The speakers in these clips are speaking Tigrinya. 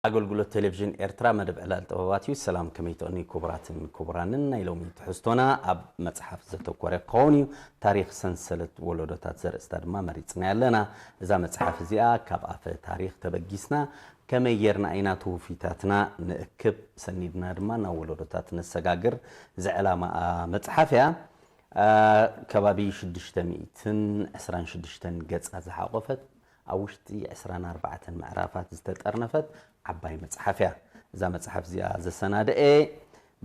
ኣገልግሎት ቴሌቪዥን ኤርትራ፣ መደብ ዕላል ጥበባት እዩ። ሰላም፣ ከመይ ትቕኒ ክቡራትን ክቡራንን? ናይ ሎሚ ትሕዝቶና ኣብ መጽሓፍ ዘተኮረ ክኸውን እዩ። ታሪኽ ሰንሰለት ወለዶታት ዘርእስታ ድማ መሪጽና ኣለና። እዛ መጽሓፍ እዚኣ ካብ ኣፈ ታሪኽ ተበጊስና ከመይ ጌርና ኢና ትውፊታትና ንእክብ፣ ሰኒድና ድማ ናብ ወለዶታት ነሰጋግር ዝዕላማኣ መጽሓፍ እያ። ኣ፣ ከባቢ ሽዱሽተ ሚእትን ዕስራን ሽዱሽተን ገጻት ዝሓቖፈት፣ ኣብ ውሽጢ ዕስራን ኣርባዕተን ምዕራፋት ዝተጠርነፈት ዓባይ መጽሓፍ እያ። እዛ መጽሓፍ እዚኣ ዘሰናደኤ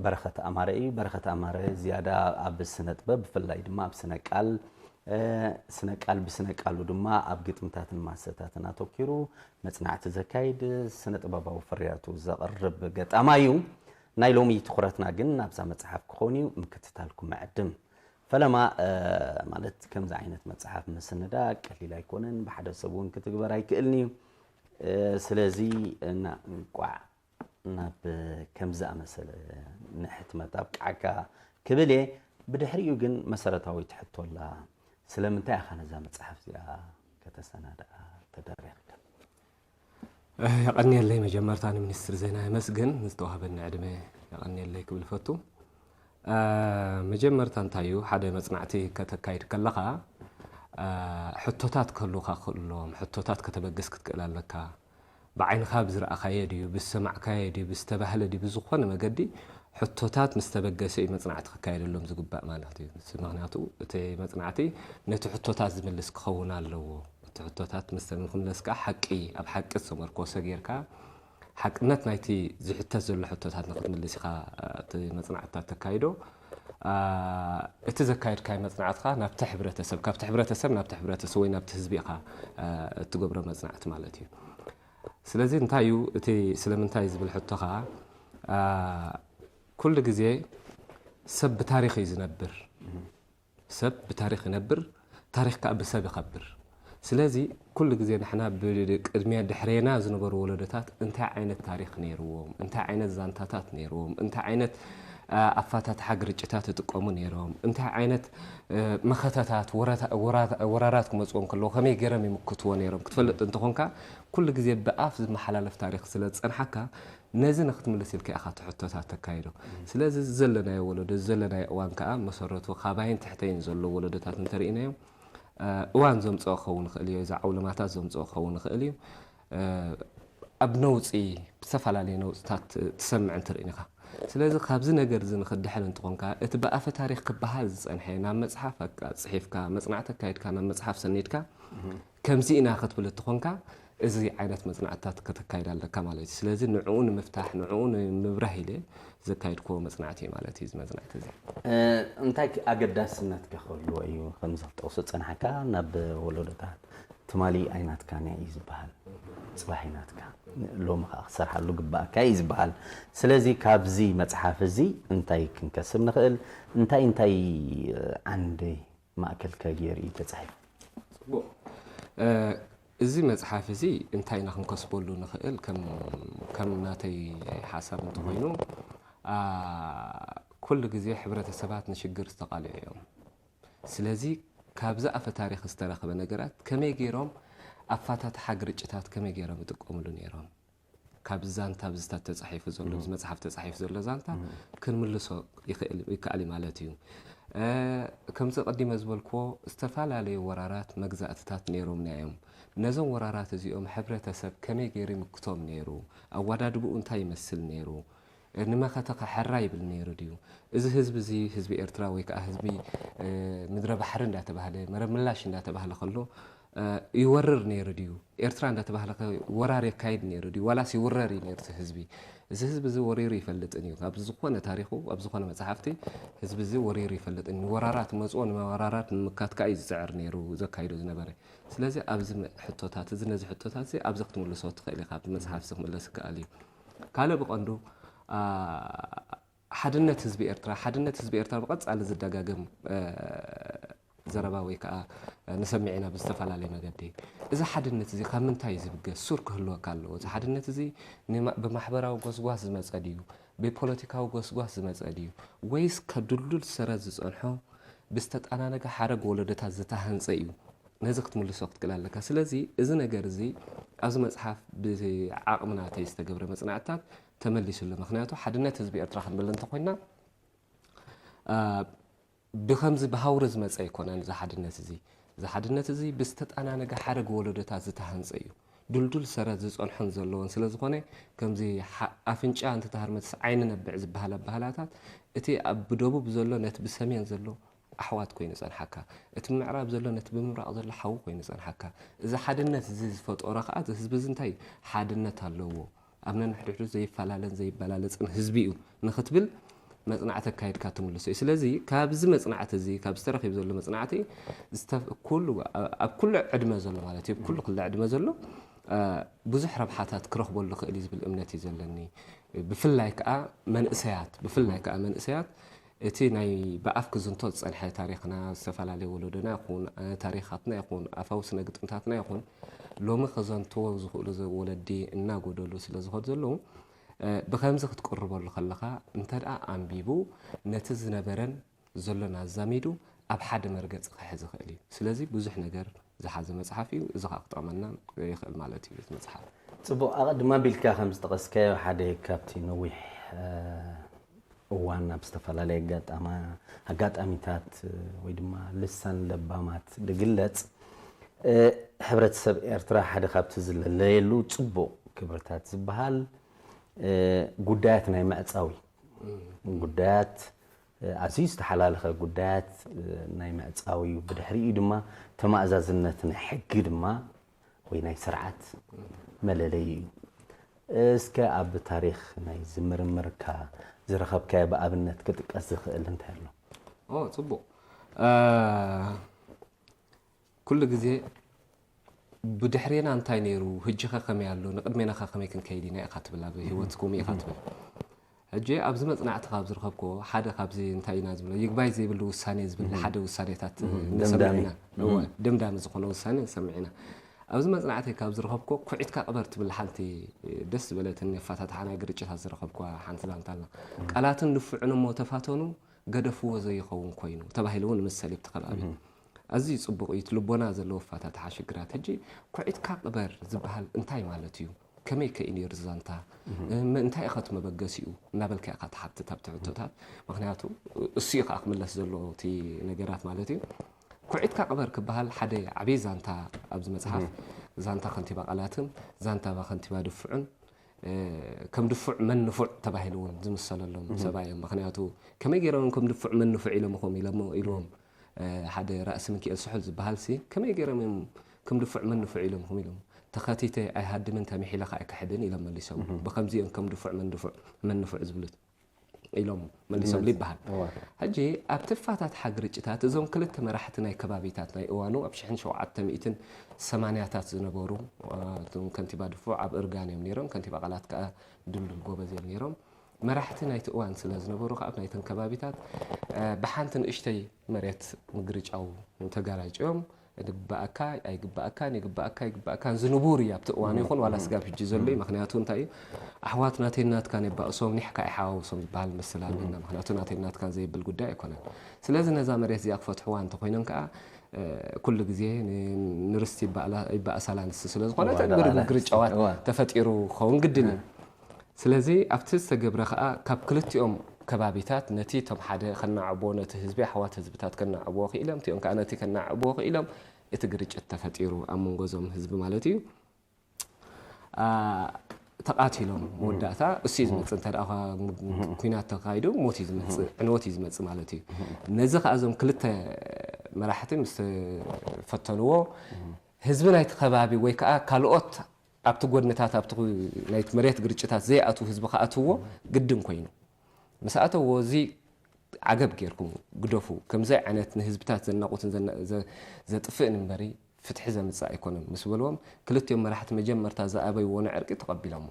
በረኸት ኣማረ እዩ። በረኸት ኣማረ ዝያዳ ኣብ ስነ ጥበብ፣ ብፍላይ ድማ ኣብ ስነ ቃል፣ እ፣ ስነ ቃል ብስነ ቃሉ ድማ ኣብ ግጥምታትን ማሰታትን ኣተኪሩ መጽናዕቲ ዘካይድ፣ ስነ ጥበባዊ ፍርያቱ ዘቕርብ ገጣማይ እዩ። ናይ ሎሚ ትኹረትና ግን ናብዛ መጽሓፍ ክኸውን እዩ። ምክትታልኩም ምዕድም። ፈለማ፣ እ፣ ማለት ከምዚ ዓይነት መጽሓፍ ምስንዳእ ቀሊል ኣይኮነን፣ ብሓደ ሰብ እውን ክትግበር ኣይክእልን እዩ። እ፣ ስለዚ እና እንቋዕ ናብ ከምዚ ዝኣመሰለ ንሕትመት ኣብቅዓካ ክብል እየ። ብድሕሪኡ ግን መሰረታዊት ሕቶ ኣላ፣ ስለምንታይ ኢኻ ነዛ መጽሓፍ እዚኣ ከተሰናድኣ ተደሪኽካ? እ፣ የቐንየለይ። መጀመርታ ንሚኒስትሪ ዜና የመስግን ንዝተዋህበኒ ዕድመ የቐንየለይ ክብል ፈቱ። እ፣ መጀመርታ እንታይ እዩ፣ ሓደ መጽናዕቲ ከተካይድ ከለኻ፣ እ፣ ሕቶታት ክህሉኻ ክእሎም፣ ሕቶታት ከተበግስ ክትክእል ኣለካ። ብዓይንኻ ብዝረኣኻዮ ድዩ፣ ብዝሰማዕካዮ ድዩ፣ ብዝተባህለ ድዩ፣ ብዝኾነ መገዲ ሕቶታት ምስ ተበገሰ እዩ መጽናዕቲ ክካየደሎም ዝግባእ ማለት እዩ። ምኽንያቱ እቲ መጽናዕቲ ነቲ ሕቶታት ዝምልስ ክኸውን ኣለዎ። እቲ ሕቶታት ምስ ተምክምለስ ከዓ ሓቂ፣ ኣብ ሓቂ ዝተመርኮሰ ጌርካ፣ ሓቅነት ናይቲ ዝሕተት ዘሎ ሕቶታት ንክትምልስ ኢኻ፣ እ፣ እቲ መጽናዕትታት ተካይዶ። እ፣ እቲ ዘካየድካዮ መጽናዕትኻ ናብቲ ሕብረተሰብ፣ ካብቲ ሕብረተሰብ ናብቲ ሕብረተሰብ ወይ ናብቲ ህዝቢ ኢኻ፣ እ፣ እትገብሮ መጽናዕቲ ማለት እዩ። ስለዚ እንታይ እዩ እቲ ስለምንታይ ዝብል ሕቶኻ፣ እ፣ ኩሉ ግዜ ሰብ ብታሪኽ እዩ ዝነብር። ሰብ ብታሪኽ ይነብር፣ ታሪኽ ከኣ ብሰብ ይኸብር። ስለዚ ኩሉ ግዜ ንሕና ብቅድሚያ ድሕሬና ዝነበሩ ወለዶታት እንታይ ዓይነት ታሪኽ ነይርዎም፣ እንታይ ዓይነት ዛንታታት ነይርዎም፣ እንታይ ዓይነት፣ አ፣ ኣፋታትሓ ግርጭታት ይጥቀሙ ነይሮም፣ እንታይ ዓይነት፣ እ፣ መኸተታት፣ ወረታ-፣ ወራ-፣ ወራራት ክመጽዎም ከለዉ ከመይ ገይሮም ይምክትዎ ነይሮም ክትፈልጥ እንተኾንካ፣ ኩሉ ግዜ ብኣፍ ዝመሓላለፍ ታሪኽ ስለ ዝጸንሓካ፣ ነዚ ንክትምልስ ኢልካ ኢኻ እቲ ሕቶታት ተካይዶ። ስለዚ እዚ ዘለናዮ ወለዶ፣ እዚ ዘለናዮ እዋን ከኣ መሰረቱ ካባይን ትሕተይን ዘሎ ወለዶታት እንተርኢናዮ፣ እ፣ እዋን ዘምጽኦ ክኸውን ይኽእል እዩ፣ እዚ ዓውለማታት ዘምጽኦ ክኸውን ይኽእል እዩ። እ፣ ኣብ ነውጺ፣ ብዝተፈላለየ ነውጽታት ትሰምዕ እንትርኢ ኢኻ። ስለዚ ካብዚ ነገር እዚ ንክድሕን እንትኾንካ፣ እቲ ብኣፈ ታሪኽ ክበሃል ዝጸንሐ ናብ መጽሓፍ ኣካ-፣ ጽሒፍካ፣ መጽናዕቲ ኣካይድካ፣ ናብ መጽሓፍ ሰኒድካ፣ ከምዚ ኢና ክትብል እትኾንካ፣ እዚ ዓይነት መጽናዕትታት ከተካይድ ኣለካ ማለት እዩ። ስለዚ ንዕኡ ንምፍታሕ፣ ንዕኡ ንምብራህ ኢለ ዘካየድክዎ መጽናዕቲ እዩ ማለት እዩ፣ እዚ መጽናዕቲ እዚ። እ፣ እንታይ ክ-፣ ኣገዳስነት ከ ክህልዎ እዩ? ከምዚ ክትጠቕሶ ዝጸናሕካ፣ ናብ ወለዶታት፣ ትማሊ ኣይናትካን እዩ ዝበሃል፣ ጽባሕ ኣይናትካ፣ ሎሚ ከኣ ክሰርሓሉ ግባኣካ እዩ ዝበሃል። ስለዚ ካብዚ መጽሓፍ እዚ እንታይ ክንከስብ ንኽእል? እንታይ እንታይ፣ እ፣ ዓንዲ ማእከል ከ ገይሩ እዩ ተጻሒፉ? ጽቡቕ። እ፣ እዚ መጽሓፍ እዚ እንታይ ኢና ክንከስበሉ ንኽእል? ከም፣ ከም ናተይ ሓሳብ እንተኾይኑ፣ አ፣ ኩሉ ግዜ ሕብረተሰባት ንሽግር ዝተቓልዑ እዮም። ስለዚ ካብዚ ኣፈ ታሪኽ ዝተረኽበ ነገራት ከመይ ገይሮም ኣፋታትሓ ግርጭታት ከመይ ገይሮም ይጥቀምሉ ነይሮም? ካብዚ ዛንታ፣ ኣብዚ ተጻሒፉ ዘሎ፣ ኣብዚ መጽሓፍ ተጻሒፉ ዘሎ ዛንታ ክንምልሶ ይኽእል፣ ይከኣል እዩ ማለት እዩ። እ፣ ከምዚ ቀዲመ ዝበልክዎ፣ ዝተፈላለዩ ወራራት፣ መግዛእትታት ነይሮምና እዮም። ነዞም ወራራት እዚኦም ሕብረተሰብ ከመይ ገይሩ ይምክቶም ነይሩ? ኣወዳድብኡ እንታይ ይመስል ነይሩ? እ፣ ንመኸተ ከ ሕራይ ይብል ነይሩ ድዩ? እዚ ህዝቢ እዚ፣ ህዝቢ ኤርትራ ወይ ከኣ ህዝቢ፣ እ፣ ምድረ ባሕሪ እንዳተባህለ፣ መረብ ምላሽ እንዳተባህለ ከሎ፣ እ፣ ይወርር ነይሩ ድዩ? ኤርትራ እንዳተባህለ ከ ወራር የካይድ ነይሩ ድዩ? ዋላስ ይውረር እዩ ነይሩ እቲ ህዝቢ? እዚ ህዝቢ እዚ ወሪሩ ይፈልጥን እዩ። ኣብ ዝኾነ ታሪኹ፣ ኣብ ዝኾነ መጽሓፍቲ ህዝቢ እዚ ወሪሩ ይፈልጥን እዩ። ንወራራት መጽኦ፣ ንመወራራት ንምካት ከኣ እዩ ዝጽዕር ነይሩ፣ ዘካይዶ ዝነበረ። ስለዚ ኣብዚ መ-፣ ሕቶታት እዚ፣ ነዚ ሕቶታት እዚ ኣብዚ ክትምልሶ ትኽእል ኢኻ፣ ኣብዚ መጽሓፍ እዚ ክምለስ ይከኣል እዩ። ካልእ ብቐንዱ፣ አ፣ ሓድነት ህዝቢ ኤርትራ፣ ሓድነት ህዝቢ ኤርትራ ብቐጻሊ ዝደጋገም፣ እ፣ ዘረባ ወይ ከኣ፣ እ፣ ንሰምዕ ኢና ብዝተፈላለየ መገዲ። እዚ ሓድነት እዚ ካብ ምንታይ እዩ ዝብገስ? ሱር ክህልወካ ኣለዎ። እዚ ሓድነት እዚ ንማ-፣ ብማሕበራዊ ጎስጓስ ዝመጸ ድዩ? ብፖለቲካዊ ጎስጓስ ዝመጸ ድዩ? ወይስ ካብ ድልዱል ሰረት ዝጸንሖ ብዝተጠናነገ ሓረግ ወለዶታት ዝተሃንጸ እዩ? ነዚ ክትምልሶ ክትክእል ኣለካ። ስለዚ እዚ ነገር እዚ ኣብዚ መጽሓፍ ብዓቕሚ ናተይ ዝተገብረ መጽናዕትታት ተመሊሱ ኣሎ። ምኽንያቱ ሓድነት ህዝቢ ኤርትራ ክንብል እንተኾይና፣ ኣ፣ ብኸምዚ ብሃውሪ ዝመጸ ኣይኮነን እዚ ሓድነት እዚ። እዚ ሓድነት እዚ ብዝተጠናነገ ሓረግ ወለዶታት ዝተሃንጸ እዩ። ድልዱል ሰረት ዝጸንሖን ዘለዎን ስለ ዝኾነ፣ ከምዚ ሓ-፣ ኣፍንጫ እንተተሃርመትስ ዓይኒ ነብዕ ዝበሃል ኣበሃህላታት፣ እቲ ኣብ ብደቡብ ዘሎ ነቲ ብሰሜን ዘሎ ኣሕዋት ኮይኑ ይጸንሓካ። እቲ ብምዕራብ ዘሎ ነቲ ብምብራቕ ዘሎ ሓዉ ኮይኑ ይጸንሓካ። እዚ ሓድነት እዚ ዝፈጠሮ ከኣ፣ እዚ ህዝቢ እዚ እንታይ ሓድነት ኣለዎ? ኣብ ነንሕድሕዱ ዘይፈላለን ዘይበላለጽን ህዝቢ እዩ ንኽትብል መጽናዕቲ ኣካይድካ ትምልሶ እዩ። ስለዚ ካብዚ መጽናዕቲ እዚ፣ ካብ ዝተረኺብ ዘሎ መጽናዕቲ፣ ዝተፍ-፣ ኩሉ፣ ኣብ ኩሉ ዕድመ ዘሎ ማለት እዩ፣ ኩሉ ክሊ ዕድመ ዘሎ፣ እ፣ ብዙሕ ረብሓታት ክረኽበሉ ክእል እዩ ዝብል እምነት እዩ ዘለኒ። ብፍላይ ከኣ መንእሰያት፣ ብፍላይ ከኣ መንእሰያት እቲ ናይ ብኣፍ ክዝንቶ ዝጸንሐ ታሪኽና፣ ዝተፈላለየ ወለዶና ይኹን፣ እ፣ ታሪኻትና ይኹን፣ ኣፋዊ ስነ ግጥምታትና ይኹን፣ ሎሚ ከዘንትዎ ዝኽእሉ ዘ-፣ ወለዲ እናጎደሉ ስለ ዝኸዱ ዘለዉ፣ እ፣ ብኸምዚ ክትቅርበሉ ከለኻ፣ እንተ ደኣ ኣንቢቡ፣ ነቲ ዝነበረን ዘሎን ኣዛሚዱ ኣብ ሓደ መርገጺ ክሕዝ ይኽእል እዩ። ስለዚ ብዙሕ ነገር ዝሓዘ መጽሓፍ እዩ። እዚ ኸኣ ክጠቕመና ይኽእል ማለት እዩ፣ እቲ መጽሓፍ። ጽቡቕ፣ ኣቐድም ኣቢልካ ከም ዝጠቐስካዮ፣ ሓደ ካብቲ ነዊሕ፣ እ፣ እዋን ኣብ ዝተፈላለየ ኣጋጣማ-፣ ኣጋጣሚታት፣ እ፣ ወይ ድማ ልሳን ለባማት ዝግለጽ፣ እ፣ ሕብረተሰብ ኤርትራ ሓደ ካብቲ ዝለለየሉ ጽቡቕ ክብርታት ዝበሃል፣ እ፣ ጉዳያት ናይ መዕጻዊ ጉዳያት፣ እ፣ ኣዝዩ ዝተሓላለኸ ጉዳያት፣ እ፣ ናይ መዕጻዊ እዩ። ብድሕሪኡ ድማ ተማእዛዝነት ናይ ሕጊ ድማ ወይ ናይ ስርዓት መለለዩ እዩ። እስከ ኣብ ታሪኽ ናይ ዝምርምርካ ዝረኸብካዮ ብኣብነት ክጥቀስ ዝኽእል እንታይ ኣሎ? ኦ፣ ጽቡቕ። እ፣ ኩሉ ግዜ ብድሕሬና እንታይ ነይሩ፣ ሕጂ ኸ ከመይ ኣሎ፣ ንቕድሜና ኸ ከመይ ክንከይድ ኢና ኢኻ ትብል፣ ኣብ ህይወትኩም ኢኻ ትብል። ሕጂ ኣብዚ መጽናዕቲ ካብ ዝረኸብክዎ ሓደ ካብዚ እንታይ ኢና ዝብሎ፣ ይግባይ ዘይብሉ ውሳኔ ዝብል ሓደ ውሳኔታት ንሰምዕ ደምዳሚ። ኢና። እወ፣ ደምዳሚ ዝኾነ ውሳኔ ንሰምዕ ኢና። ኣብዚ መጽናዕቲ ካብ ዝረኸብክዎ ኩዒትካ ቅበር ትብል ሓንቲ ደስ ዝበለትኒ ኣፈታትሓ ናይ ግርጭታት ዝረኸብክዋ ሓንቲ ዛንታ ኣላ። ቃላትን ንፉዕን እሞ ተፋተኑ፣ ገደፍዎ ዘይኸውን ኮይኑ ተባሂሉ እውን ይምሰል እዩ ኣብቲ ከባቢ። ኣዝዩ ጽቡቕ እዩ። እቲ ልቦና ዘለዎ ኣፈታትሓ ሽግራት። ሕጂ ኩዒትካ ቅበር ዝበሃል እንታይ ማለት እዩ? ከመይ ከ እዩ ነይሩ ዛንታ? እም፣ እንታይ ኢኻ እቲ መበገሲኡ? እናበልካ ኢኻ ትሓትት ኣብቲ ሕቶታት። ምኽንያቱ እሱ እዩ ከኣ ክምለስ ዘለዎ እቲ ነገራት ማለት እዩ። ኩዒትካ ቅበር ክበሃል ሓደ ዓብዪ ዛንታ ኣብዚ መጽሓፍ፣ ዛንታ ከንቲባ ቃላትን ዛንታ ከንቲባ ድፉዕን፣ እ፣ ከም ድፉዕ መን ንፉዕ ተባሂሉ እውን ዝምሰለሎም ሰባት እዮም። ምኽንያቱ ከመይ ገይሮም እዮም ከም ድፉዕ መን ንፉዕ ኢሎምኹም ኢሎሞ-፣ ኢልዎም፣ እ፣ ሓደ ራእሲ ምኪኤል ስሑል ዝበሃል ሲ ከመይ ገይሮም እዮም ከም ድፉዕ መን ንፉዕ ኢሎምኹም ኢሎም፣ "ተኸቲተ ኣይሃድምን ተሚሒለ ከኣ ኣይክሕድን" ኢሎም መሊሶም። ብኸምዚ እዮም ከም ድፉዕ መን ድፉዕ መን ንፉዕ ዝብሉት ኢሎም መሊሶም ይበሃል። እዋ። ሕጂ ኣብቲ ኣፈታትሓ ግርጭታት እዞም ክልተ መራሕቲ ናይ ከባቢታት ናይ እዋኑ ኣብ ሽሕን ሸውዓተ ሚእትን ሰማንያታት ዝነበሩ፣ እ፣ እቶም ከንቲባ ድፉዕ ኣብ እርጋን እዮም ነይሮም፣ ከንቲባ ቃላት ከኣ ድልዱል ጎበዝ እዮም ነይሮም። መራሕቲ ናይቲ እዋን ስለ ዝነበሩ ከኣ ኣብ ናይተን ከባቢታት፣ እ፣ ብሓንቲ ንእሽተይ መሬት ምግርጫው ተጋራጭዮም፣ "ይግባኣካ፣ ኣይግባኣካን፣ ይግባኣካ፣ ኣይግባኣካን" ዝንቡር እዩ ኣብቲ እዋን ይኹን ዋላ ስጋብ ሕጂ ዘሎ እዩ። ምኽንያቱ እንታይ እዩ? ኣሕዋት ናተይን ናትካን የባእሶም፣ ኒሕካ ይሓዋውሶም ዝበሃል ምስል ኣለና። ምኽንያቱ ናተይን ናትካን ዘይብል ጉዳይ ኣይኮነን። ስለዚ ነዛ መሬት እዚኣ ክፈትሕዋ እንተኾይኖም ከኣ፣ እ፣ ኩሉ ግዜ ን-፣ ንርስቲ ይባእላ-፣ ይባእሳላ ንስ ስለ ዝኾነት እዋ፣ እግር ዳኣላ። ምግርጫዋት እዋ። ተፈጢሩ ክኸውን ግድን እዩ። ስለዚ ኣብቲ ዝተገብረ ከኣ ካብ ክልቲኦም ከባቢታት ነቲ እቶም ሓደ ከናዕቦ፣ ነቲ ህዝቢ ኣሕዋት ህዝብታት ከናዕብዎ ክኢሎም፣ እቲኦም ከኣ ነቲ ከናዕብዎ ክኢሎም፣ እቲ ግርጭት ተፈጢሩ ኣብ መንጎ እዞም ህዝቢ ማለት እዩ። ኣ፣ ተቓቲሎም መወዳእታ እሱ እዩ ዝመጽእ። እንተ ደኣ ኳ-፣ ም-፣ ም-፣ ኲናት ተኻይዱ ሞት እዩ ዝመጽእ፣ ዕንወት እዩ ዝመጽእ ማለት እዩ። ነዚ ከኣ እዞም ክልተ መራሕቲ ምስ ተፈተንዎ፣ ህዝቢ ናይቲ ከባቢ ወይ ከኣ ካልኦት ኣብቲ ጎድንታት ኣብቲ ኩ-፣ ናይቲ መሬት ግርጭታት ዘይኣትዉ ህዝቢ ክኣትውዎ ግድን ኮይኑ። ምስ ኣተውዎ፣ "እዚ ዓገብ ጌርኩም ግደፉ፣ ከምዚ ዓይነት ንህዝብታት ዘናቑትን ዘና-፣ ዘ-፣ ዘጥፍእን እምበሪ ፍትሒ ዘምጽእ ኣይኮነን" ምስ በልዎም፣ ክልቲኦም መራሕቲ መጀመርታ ዝኣበይዎ ንዕርቂ ተቐቢሎሞ።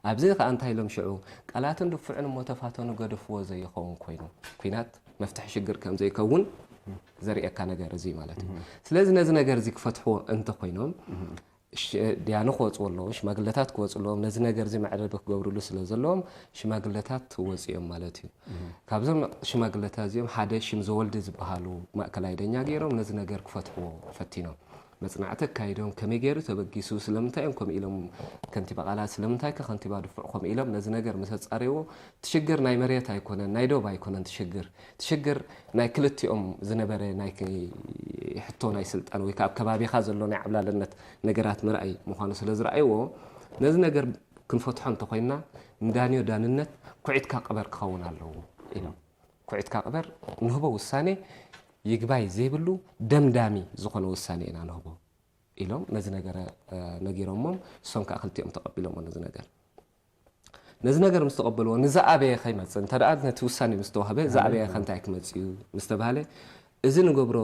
ኣብዚ ከኣ እንታይ ኢሎም ሽዑ፣ "ቃላትን ድፉዕን እሞ ተፋተኑ፣ ገደፍዎ ዘይኸውን ኮይኑ፣ ኲናት መፍትሒ ሽግር ከም ዘይከውን ዘርእየካ ነገር እዚ ማለት እዩ። ስለዚ ነዚ ነገር እዚ ክፈትሕዎ እንተኾይኖም፣ ሽ-፣ ዲያኑ ክወጽዎ ኣለዎ፣ ሽማግለታት ክወጽኡ ኣለዎም። ነዚ ነገር እዚ መዕለቢ ክገብርሉ ስለ ዘለዎም ሽማግለታት ወጺኦም ማለት እዩ። ካብዞም ሽማግለታት እዚኦም ሓደ ሽም ዘወልደ ዝበሃሉ ማእከላይ ደኛ ገይሮም ነዚ ነገር ክፈትሕዎ ፈቲኖም። መጽናዕቲ ኣካይዶም፣ ከመይ ገይሩ ተበጊሱ፣ ስለምንታይ እዮም ከምኡ ኢሎም፣ ከንቲባ ቃላት ስለምንታይ ከ ከንቲባ ድፉዕ ከምኡ ኢሎም፣ ነዚ ነገር ምስ ኣጻረይዎ፣ እቲ ሽግር ናይ መሬት ኣይኮነን፣ ናይ ዶብ ኣይኮነን፣ እቲ ሽግር እቲ ሽግር ናይ ክልቲኦም ዝነበረ ናይ ክ- ሕቶ ናይ ስልጣን ወይ ከዓ ኣብ ከባቢኻ ዘሎ ናይ ዓብላልነት ነገራት ምርኣይ ምዃኑ ስለ ዝረኣይዎ፣ ነዚ ነገር ክንፈትሖ እንተኮይና፣ ንዳንዮ ዳንነት ኩዒትካ ቅበር ክኸውን ኣለዎ ኢሎም። ኩዒትካ ቅበር፣ ንህቦ ውሳኔ ይግባይ ዘይብሉ ደምዳሚ ዝኾነ ውሳኔ ኢና ንህቦ ኢሎም ነዚ ነገር ነጊሮሞም፣ እሶም ከዓ ክልቲኦም ተቐቢሎሞ ነዚ ነገር። ነዚ ነገር ምስ ተቐበልዎ፣ ንዝኣበየ ከይመጽእ፣ እንተ ደኣ ነቲ ውሳኔ ምስ ተዋህበ ዝኣበየ ከ እንታይ ክመጽእ እዩ ምስ ተባህለ፣ እዚ ንገብሮ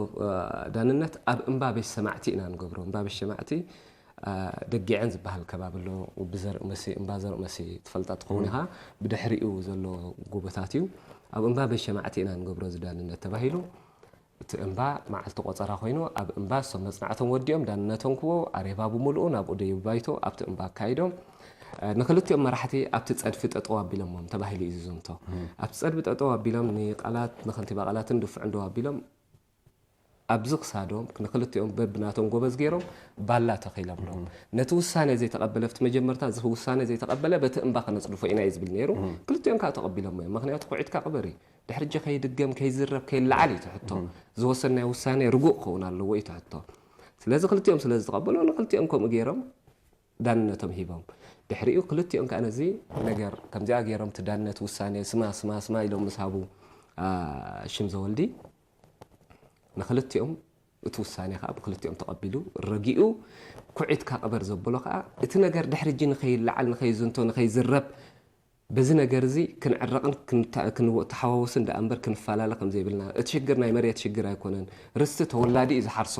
ዳንነት ኣብ እምባ ቤት ሰማዕቲ ኢና ንገብሮ። እምባ ቤት ሰማዕቲ ደጊዐን ዝበሃል ከባቢ ኣሎ፣ ብዘርእመሲ እምባ ዘርእመሲ ትፈልጣ ትኸውን ኢኻ። ብድሕሪኡ ዘሎ ጎቦታት እዩ። ኣብ እምባ ቤት ሰማዕቲ ኢና ንገብሮ እዚ ዳንነት ተባሂሉ። እቲ እምባ መዓልቲ ቆጸራ ኮይኑ፣ ኣብ እምባ እሶም መጽናዕቶም ወዲኦም ዳንነቶም ክቦ ኣሬባ ብምልኡ ናብኡ ደይቡ ባይቶ ኣብቲ እምባ ኣካይዶም። ንክልቲኦም መራሕቲ ኣብቲ ጸድፊ ጠጠው ኣቢሎሞም ተባሂሉ እዩ ዝዝንቶ። ኣብቲ ጸድፊ ጠጠው ኣቢሎም ንቃላት ንከንቲባ ቃላትን ድፉዕን ደው ኣቢሎም ኣብዚ ክሳዶም ንክልቲኦም በብናቶም ጎበዝ ገይሮም ባላ ተኺሎምሎም። ነቲ ውሳኔ ዘይተቐበለ ኣብቲ መጀመርታ እዚ ውሳኔ ዘይተቐበለ በቲ እምባ ከነጽድፎ ኢና እዩ ዝብል ነይሩ። ክልቲኦም ከዓ ተቐቢሎሞ እዮም። ምክንያቱ ኩዒትካ ቅበር እዩ። ድሕሪ እጂ ከይድገም ከይዝረብ ከይለዓል እዩ ትሕቶ። ዝወሰናይ ውሳኔ ርጉእ ክኸውን ኣለዎ እዩ ትሕቶ። ስለዚ ክልቲኦም ስለ ዝተቐበሉ ንክልቲኦም ከምኡ ገይሮም ዳንነቶም ሂቦም። ድሕሪኡ ክልቲኦም ከዓ ነዚ ነገር ከምዚኣ ገይሮም እቲ ዳንነት ውሳኔ ስማ ስማ ስማ ኢሎም ምስ ሃቡ ሽም ዘወልዲ ንክልቲኦም እቲ ውሳኔ ከዓ ብክልቲኦም ተቐቢሉ ረጊኡ ኩዒትካ ቅበር ዘበሎ ከዓ እቲ ነገር ድሕሪ እጂ ንኸይለዓል ንኸይዝንቶ ንኸይዝረብ በዚ ነገር እዚ ክንዕረቕን ክንተሓዋወስን ደኣ እምበር ክንፈላለ ከም ዘይብልና። እቲ ሽግር ናይ መሬት ሽግር ኣይኮነን። ርስቲ ተወላዲ እዩ ዝሓርሶ።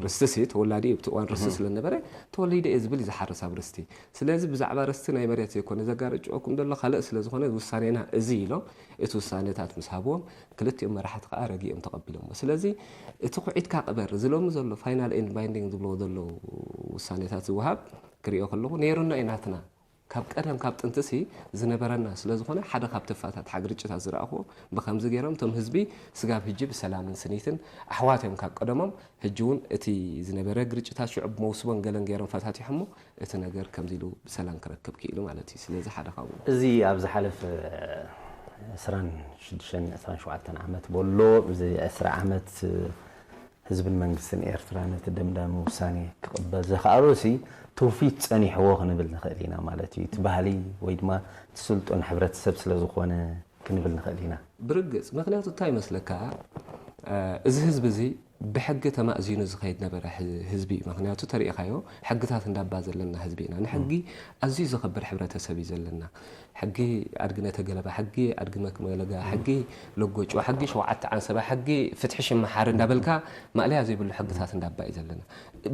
ርስቲ ሲ ተወላዲ እዩ፣ ኣብቲ እዋን ርስቲ ስለ ዝነበረ ተወሊደ እየ ዝብል እዩ ዝሓርስ ኣብ ርስቲ። ስለዚ ብዛዕባ ርስቲ ናይ መሬት ዘይኮነ ዘጋርጭወኩም ዘሎ ካልእ ስለ ዝኾነ ውሳኔና እዚ ኢሎም እቲ ውሳኔታት ምስ ሃብዎም ክልቲኦም መራሕቲ ከዓ ረጊኦም ተቐቢሎሞ። ስለዚ እቲ ኩዒትካ ቅበር ዝሎሚ ዘሎ ፋይናል ኤንድ ባይንዲንግ ዝብልዎ ዘለዉ ውሳኔታት ዝወሃብ ክሪኦ ከለኹ ነይሩና እዩ ናትና ካብ ቀደም ካብ ጥንትሲ ዝነበረና ስለ ዝኾነ ሓደ ካብ ተፋታትሓ ግርጭታት ዝረኣኹዎ ብኸምዚ ገይሮም እቶም ህዝቢ ስጋብ ህጂ ብሰላምን ስኒትን ኣሕዋት እዮም ካብ ቀደሞም። ህጂ እውን እቲ ዝነበረ ግርጭታት ሽዑ ብመውስቦን ገለን ገይሮም ፈታቲሖሞ እቲ ነገር ከምዚ ኢሉ ብሰላም ክረክብ ክኢሉ ማለት እዩ። ስለዚ ሓደ ካብኡ እዚ ኣብ ዝሓለፈ ዕስራን ሽዱሽተን ዕስራን ሸውዓተን ዓመት በሎ እዚ ዕስራ ዓመት ህዝብን መንግስትን ኤርትራ ነቲ ደምዳሚ ውሳኔ ክቕበል ዘኽኣሎሲ ትውፊት ጸኒሕዎ ክንብል ንኽእል ኢና ማለት እዩ። እቲ ባህሊ ወይ ድማ እቲ ስልጡን ሕብረተሰብ ስለ ዝኾነ ክንብል ንኽእል ኢና። ብርግጽ፣ ምኽንያቱ እንታይ ይመስለካ፣ እዚ ህዝቢ እዚ ብሕጊ ተማእዚኑ ዝኸይድ ነበረ ህዝቢ እዩ። ምኽንያቱ ተሪኢኻዮ፣ ሕግታት እንዳባ ዘለና ህዝቢ ኢና። ንሕጊ ኣዝዩ ዘኽብር ሕብረተሰብ እዩ ዘለና። ሕጊ ኣድጊ ነተገለባ፣ ሕጊ ኣድጊ መክመለጋ፣ ሕጊ ለጎጭዋ፣ ሕጊ ሸውዓተ ዓንሰባ፣ ሕጊ ፍትሒ ሽምሓር እንዳበልካ ማእለያ ዘይብሉ ሕግታት እንዳባ እዩ ዘለና።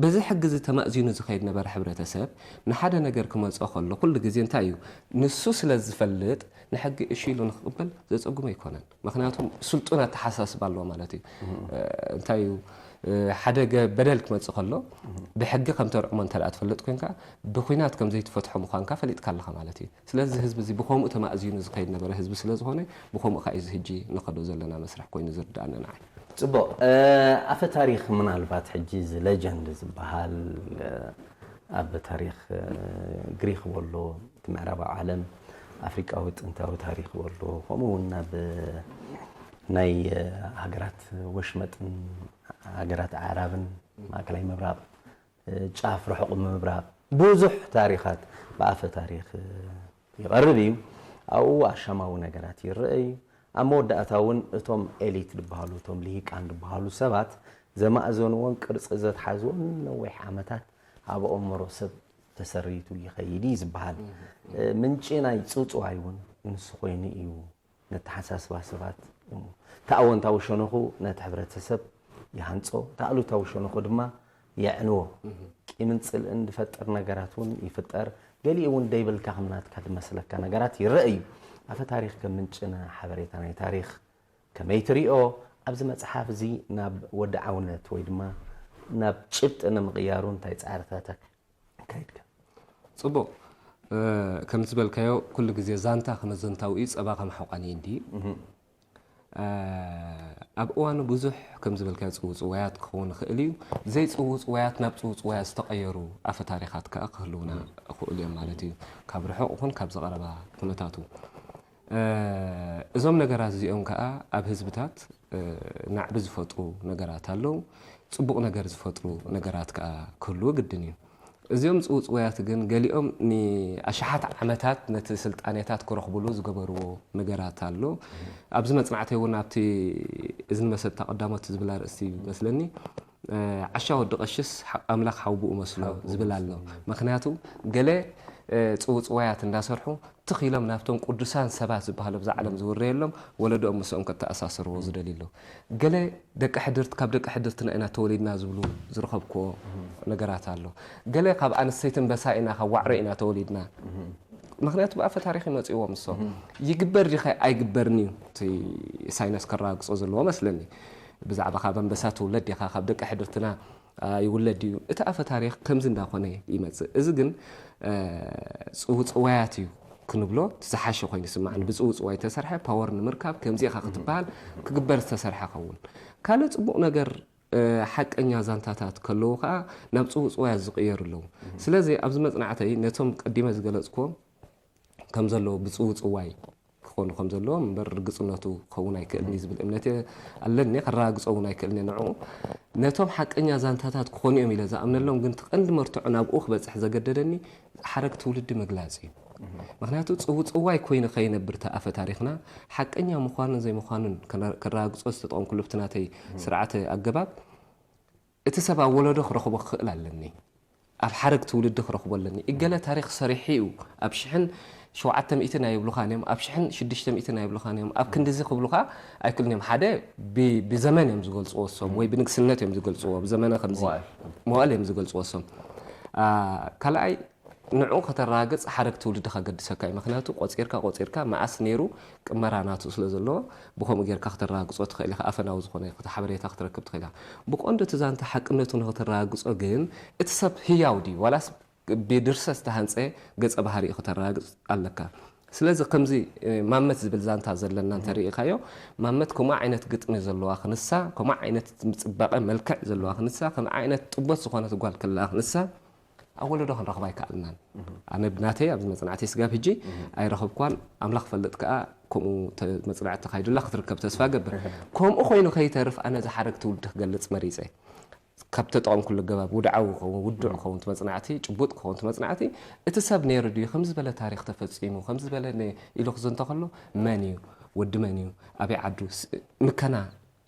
በዚ ሕጊ እዚ ተማእዚኑ ዝኸይድ ነበረ ሕብረተሰብ ንሓደ ነገር ክመፅኦ ከሎ ኩሉ ግዜ እንታይ እዩ ንሱ ስለ ዝፈልጥ ንሕጊ እሺ ኢሉ ንክቕበል ዘፀጉሞ ኣይኮነን። ምክንያቱ ስልጡን ኣተሓሳስባ ኣለዎ ማለት እዩ። እንታይ እዩ ሓደ በደል ክመፅእ ከሎ ብሕጊ ከም ተርዕሞ እንተ ትፈልጥ ኮይንካ ብኩናት ከም ዘይትፈትሖ ምኳንካ ፈሊጥካ ኣለካ ማለት እዩ። ስለዚ ህዝቢ እዚ ብከምኡ ተማእዚኑ ዝኸይድ ነበረ ህዝቢ ስለ ዝኾነ ብከምኡ ከዓ እዚ ህጂ ንኸዶ ዘለና መስርሕ ኮይኑ ዝርዳእና ንዓይ። ፅቡቕ። ኣፈ ታሪክ ምናልባት ሕጂ እዚ ሌጀንድ ዝበሃል ኣብ ታሪክ ግሪክ በሎ እቲ ምዕራባዊ ዓለም ኣፍሪቃዊ ጥንታዊ ታሪክ በሎ ከምኡ እውን ናብ ናይ ሃገራት ወሽመጥን ሃገራት ኣዕራብን ማእከላይ ምብራቕ ጫፍ ርሑቕ ምብራቕ ብዙሕ ታሪኻት ብኣፈ ታሪክ ይቐርብ እዩ። ኣብኡ ኣሻማዊ ነገራት ይረአ እዩ። ኣብ መወዳእታ እውን እቶም ኤሊት ዝበሃሉ እቶም ልሂቃን ዝበሃሉ ሰባት ዘማእዘንዎን ቅርፂ ዘትሓዝዎን ነዊሕ ዓመታት ኣብ ኣእምሮ ሰብ ተሰሪቱ ይኸይድ እዩ ዝበሃል። ምንጪ ናይ ፅውፅዋይ እውን ንሱ ኮይኑ እዩ። ነተሓሳስባ ሰባት እቲ ኣወንታዊ ሸነኹ ነቲ ሕብረተሰብ ይሃንፆ፣ እቲ ኣሉታዊ ሸነኹ ድማ የዕንዎ። ቂምን ፅልእን ዝፈጥር ነገራት እውን ይፍጠር። ገሊኡ እውን ደይብልካ ከም ናትካ ዝመስለካ ነገራት ይረአ እዩ። ኣፈ ታሪክ ከም ምንጭ ሓበሬታ ናይ ታሪክ ከመይ ትሪኦ? ኣብዚ መፅሓፍ እዚ ናብ ወድዓውነት ወይ ድማ ናብ ጭብጢ ንምቕያሩ እንታይ ፃዕርታት ኣካይድካ? ፅቡቕ። ከም ዝበልካዮ ኩሉ ግዜ ዛንታ ከመዘንታዊ እዩ፣ ፀባ ከም ሓቋኒ እንዲ ኣብ እዋኑ ብዙሕ ከም ዝበልካዮ ጽውጽዋያት ክኸውን ይኽእል እዩ። ዘይጽውጽዋያት ናብ ጽውጽዋያት ዝተቐየሩ ኣፈ ታሪኻት ከኣ ክህልዉና ይኽእሉ እዮም ማለት እዩ። ካብ ርሑቕ ይኹን ካብ ዝቐረባ ኩነታቱ። እዞም ነገራት እዚኦም ከኣ ኣብ ህዝብታት ናዕቢ ዝፈጥሩ ነገራት ኣለዉ። ጽቡቕ ነገር ዝፈጥሩ ነገራት ከኣ ክህልዉ ግድን እዩ። እዚኦም ጽውጽዋያት ግን ገሊኦም ንኣሽሓት ዓመታት ነቲ ስልጣኔታት ክረኽብሉ ዝገበርዎ ነገራት ኣሎ። ኣብዚ መጽናዕተይ እውን ኣብቲ እዝኒ መሰታ ቀዳሞት ዝብል ኣርእስቲ መስለኒ፣ ዓሻ ወዲ ቀሽስ ኣምላኽ ሓውብኡ መስሎ ዝብል ኣሎ። ምክንያቱ ገለ ጽውጽዋያት እንዳሰርሑ ትኽ ኢሎም ናብቶም ቅዱሳን ሰባት ዝበሃሉ ኣብዛ ዓለም ዝውረየሎም ወለዶኦም ምስኦም ከተኣሳስርዎ ዝደልዩ ኣለዉ። ገለ ደቂ ሕድርት ካብ ደቂ ሕድርትና ኢና ተወሊድና ዝብሉ ዝረኸብክዎ ነገራት ኣሎ። ገለ ካብ ኣንስተይቲ ኣንበሳ ኢና ካብ ዋዕሮ ኢና ተወሊድና። ምክንያቱ ብኣፈ ታሪኽ ይመጽእዎም ንሶም። ይግበር ዲኸ ኣይግበርን እዩ እቲ ሳይነስ ከረጋግጾ ዘለዎ መስለኒ። ብዛዕባ ካብ ኣንበሳ ትውለድ ዲኻ ካብ ደቂ ሕድርትና ይውለድ ድዩ? እቲ ኣፈ ታሪኽ ከምዚ እንዳኾነ ይመጽእ። እዚ ግን ጽውጽዋያት እዩ ክንብሎ ዝሓሸ ኮይኑ ይስምዓኒ። ብጽውጽዋይ ዝተሰርሐ ፓወር ንምርካብ ከምዚ ኢኻ ክትበሃል ክግበር ዝተሰርሐ ኸውን። ካልእ ጽቡቕ ነገር ሓቀኛ ዛንታታት ከለዉ ከኣ ናብ ጽውጽዋያት ዝቕየሩ ኣለዉ። ስለዚ ኣብዚ መጽናዕተይ ነቶም ቀዲመ ዝገለጽክዎም ከም ዘለዉ ብጽውጽዋይ ክኾኑ ከም ዘለዎም እምበር ርግጽነቱ ክኸውን ኣይክእልን እዩ ዝብል እምነት ኣለኒ። ከረጋግጾ እውን ኣይክእልን እየ ንዕኡ። ነቶም ሓቀኛ ዛንታታት ክኾኑ እዮም ኢለ ዝኣምነሎም ግን እቲ ቀንዲ መርትዖ ናብኡ ክበጽሕ ዘገደደኒ ሓረግ ትውልዲ ምግላጽ እዩ። ምክንያቱ ጽውጽዋይ ኮይኑ ከይነብር እቲ ኣፈ ታሪኽና ሓቀኛ ምዃኑን ዘይምዃኑን ከረጋግጾ ዝተጠቐምኩሉ ብቲ ናተይ ስርዓተ ኣገባብ እቲ ሰብ ኣብ ወለዶ ክረኽቦ ክኽእል ኣለኒ። ኣብ ሓረግ ትውልዲ ክረኽቦ ኣለኒ። እገለ ታሪኽ ሰሪሑ እዩ። ኣብ ሽሕን ሸውዓተ ሚእትን ኣይብሉኻን እዮም፣ ኣብ ሽሕን ሽዱሽተ ሚእትን ኣይብሉኻን እዮም፣ ኣብ ክንድዚ ክብሉኻ ኣይክእልን እዮም። ሓደ ብ- ብዘመን እዮም ዝገልጽዎ እሶም ወይ ብንግስነት እዮም ዝገልጽዎ፣ ብዘመነ ከምዚ መዋእል። መዋእል እዮም ዝገልጽዎ እሶም። አ፣ ካልኣይ ንዕኡ ከተረጋግጽ ሓረግ ትውልዲ ከገድሰካ እዩ። ምክንያቱ ቆጺርካ ቆጺርካ መኣስ ነይሩ ቅመራ ናቱ ስለ ዘለዎ ብኸምኡ ጌርካ ከተረጋግጾ ትኽእል ኢኻ። ኣፈናዊ ዝኾነ ሓበሬታ ክትረክብ ትኽእል ኢኻ። ብቐንዱ እቲ ዛንታ ሓቅነቱ ንኽተረጋግጾ ግን እቲ ሰብ ህያው ድዩ ዋላስ ብድርሰት ዝተሃንጸ ገጸ ባህሪኡ ከተረጋግጽ ኣለካ። ስለዚ ከምዚ ማመት ዝብል ዛንታ ዘለና እንተርኢኻዮ ማመት ከምኡ ዓይነት ግጥሚ ዘለዋ ክንሳ ከምኡ ዓይነት ጽባቐ መልክዕ ዘለዋ ክንሳ ከምኡ ዓይነት ጥቦት ዝኾነት ጓል ከለዋ ክንሳ ኣብ ወለዶ ክንረኽባ ኣይከኣልናን። ኣነ ብናተይ ኣብዚ መጽናዕቲ ስጋብ ሕጂ ኣይረኸብኳን። ኣምላኽ ፈልጥ ከኣ ከምኡ መጽናዕቲ ተኻይዱላ ክትርከብ ተስፋ ገብር። ከምኡ ኮይኑ ከይተርፍ ኣነ ዝሓረግ ትውልዲ ክገልጽ መሪጸ። ካብ ተጠቐምኩሉ ኣገባብ ውድዓዊ ክኸውን ውዱዕ ክኸውን እቲ መጽናዕቲ ጭቡጥ ክኸውን እቲ መጽናዕቲ እቲ ሰብ ነይሩ ድዩ ከምዚ ዝበለ ታሪኽ ተፈጺሙ ከምዚ ዝበለ ኢሉ ክዘንቶ ከሎ መን እዩ ወዲ መን እዩ ኣበይ ዓዱ ምከና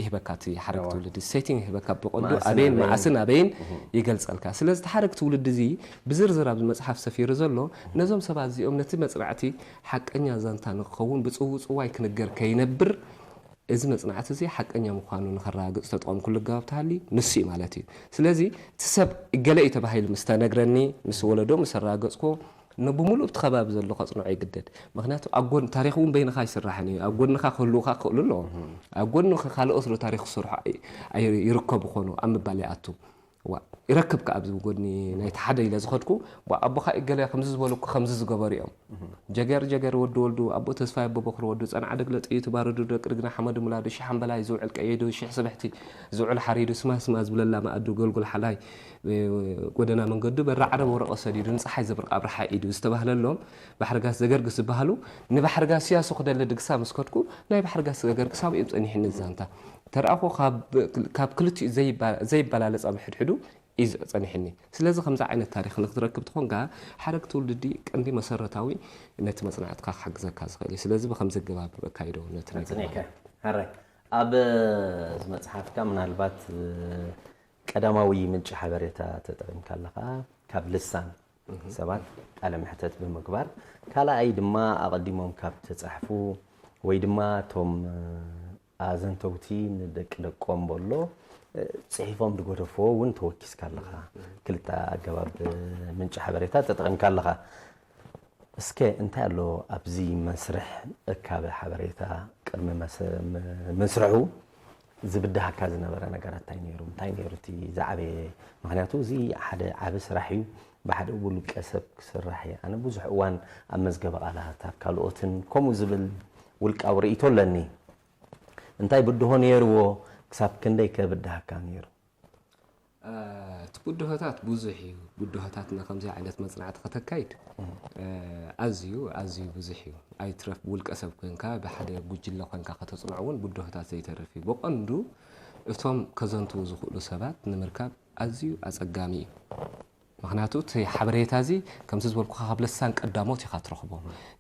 ይህበካ እቲ ሓረግ ትውልዲ ሴቲንግ ይህበካ ብቐንዱ ኣበይን መዓስን ኣበይን ይገልጸልካ። ስለዚ እቲ ሓረግ ትውልዲ እዚ ብዝርዝር ኣብዚ መጽሓፍ ሰፊሩ ዘሎ ነዞም ሰባት እዚኦም ነቲ መጽናዕቲ ሓቀኛ ዛንታ ንክኸውን ብጽውጽዋይ ክንገር ከይነብር እዚ መጽናዕቲ እዚ ሓቀኛ ምዃኑ ንኸረጋግጽ ዝተጠቐምኩሉ ኣገባብ ተሃልዩ ንሱ እዩ ማለት እዩ። ስለዚ እቲ ሰብ እገለ እዩ ተባሂሉ ምስ ተነግረኒ ምስ ወለዶ ምስ ኣረጋገጽክዎ ንብምሉእ እቲ ከባቢ ዘሎ ከጽንዖ ይግደድ። ምኽንያቱ ኣብ ጎን ታሪኽ እውን በይንኻ ኣይስራሕን እዩ። ኣብ ጎንኻ ክህልውኻ ክኽእሉ ኣለዎም። ኣብ ጎንኻ ካልኦት ዶ ታሪኽ ክሰርሑ ኣይ- ኣይ- ይርከቡ ኾኑ ኣብ ምባል ይኣቱ። ዋ ይረክብ ከኣ ኣብዚ ጎድኒ ናይቲ ሓደ ኢለ ዝኸድኩ ዋ ኣቦኻ እገለ ከምዚ ዝበሉ እኮ ከምዚ ዝገበሩ እዮም። ጀገር ጀገር ወዲ ወልዱ ኣቦ ተስፋይ ኣቦ በክሪ ወዱ ጸንዓ ደግለ ጥይቱ ባረዱ ደቂ ርግና ሓመዱ ምላዱ ሽሕ ኣምበላይ ዝውዕል ቀይዱ ሽሕ ስብሕቲ ዝውዕል ሓሪዱ ስማ ስማ ዝብለላ መኣዱ ጎልጎል ሓላይ ጎደና መንገዱ በራ ዓረብ ወረቐ ሰዲዱ ንጸሓይ ዘብርቕ ኣብርሓ ኢዱ ዝተባህለሎም ባሕርጋስ ዘገርግስ ዝበሃሉ ንባሕርጋስ ያሱ ክደሊ ድግሳ ምስ ከድኩ ናይ ባሕርጋስ ዘገርግስ ኣብኡ እዮም ጸኒሕኒ ዛንታ ተረኣኹ ካብ ክልቲኡ ዘይበላለጽ ኣብ ሕድሕዱ እዩ ጸኒሕኒ። ስለዚ ከምዚ ዓይነት ታሪኽ ንክትረክብ ትኾንካ ሓረግ ትውልዲ ቀንዲ መሰረታዊ ነቲ መጽናዕትካ ክሓግዘካ ዝኽእል እዩ። ስለዚ ብከምዚ ኣገባብ ኣካይዶ ነቲ ነገር ኣጽኒዕካ። ማለት እዩ። ሕራይ ኣብ እዚ መጽሓፍካ ምናልባት ቀዳማዊ ምንጪ ሓበሬታ ተጠቒምካ ኣለኻ ካብ ልሳን ሰባት ቃለ መሕተት ብምግባር ካልኣይ ድማ ኣቐዲሞም ካብ ተጻሕፉ ወይ ድማ እቶም ኣዘንተውቲ ንደቂ ደቆም በሎ ጽሒፎም ዝገደፍዎ እውን ተወኪስካ ኣለኻ። ክልተ ኣገባብ ምንጪ ሓበሬታ ተጠቒምካ ኣለኻ። እስከ እንታይ ኣሎ ኣብዚ መስርሕ እካበ ሓበሬታ ቅድሚ መስርሑ ዝብድሃካ ዝነበረ ነገራት እንታይ ነይሩ? እንታይ ነይሩ እቲ ዝዓበየ? ምክንያቱ እዚ ሓደ ዓቢ ስራሕ እዩ። ብሓደ ውልቀ ሰብ ክስራሕ እየ። ኣነ ብዙሕ እዋን ኣብ መዝገበ ቃላት ኣብ ካልኦትን ከምኡ ዝብል ውልቃዊ ርእይቶ ኣለኒ። እንታይ ብድሆ ነይርዎ? ክሳብ ክንደይ ከ ብድሃካ ነይሩ? እቲ ብድሆታት ብዙሕ እዩ። ብድሆታትና ከምዚ ዓይነት መፅናዕቲ ከተካይድ ኣዝዩ ኣዝዩ ብዙሕ እዩ። ኣይትረፍ ብውልቀ ሰብ ኮንካ ብሓደ ጉጅለ ኮንካ ከተፅንዖ እውን ብድሆታት ዘይተርፍ እዩ። ብቐንዱ እቶም ከዘንትዉ ዝኽእሉ ሰባት ንምርካብ ኣዝዩ ኣፀጋሚ እዩ። ምክንያቱ እቲ ሓበሬታ እዚ ከምዚ ዝበልኩኻ ካብ ለሳን ቀዳሞት ኢኻ ትረኽቦ።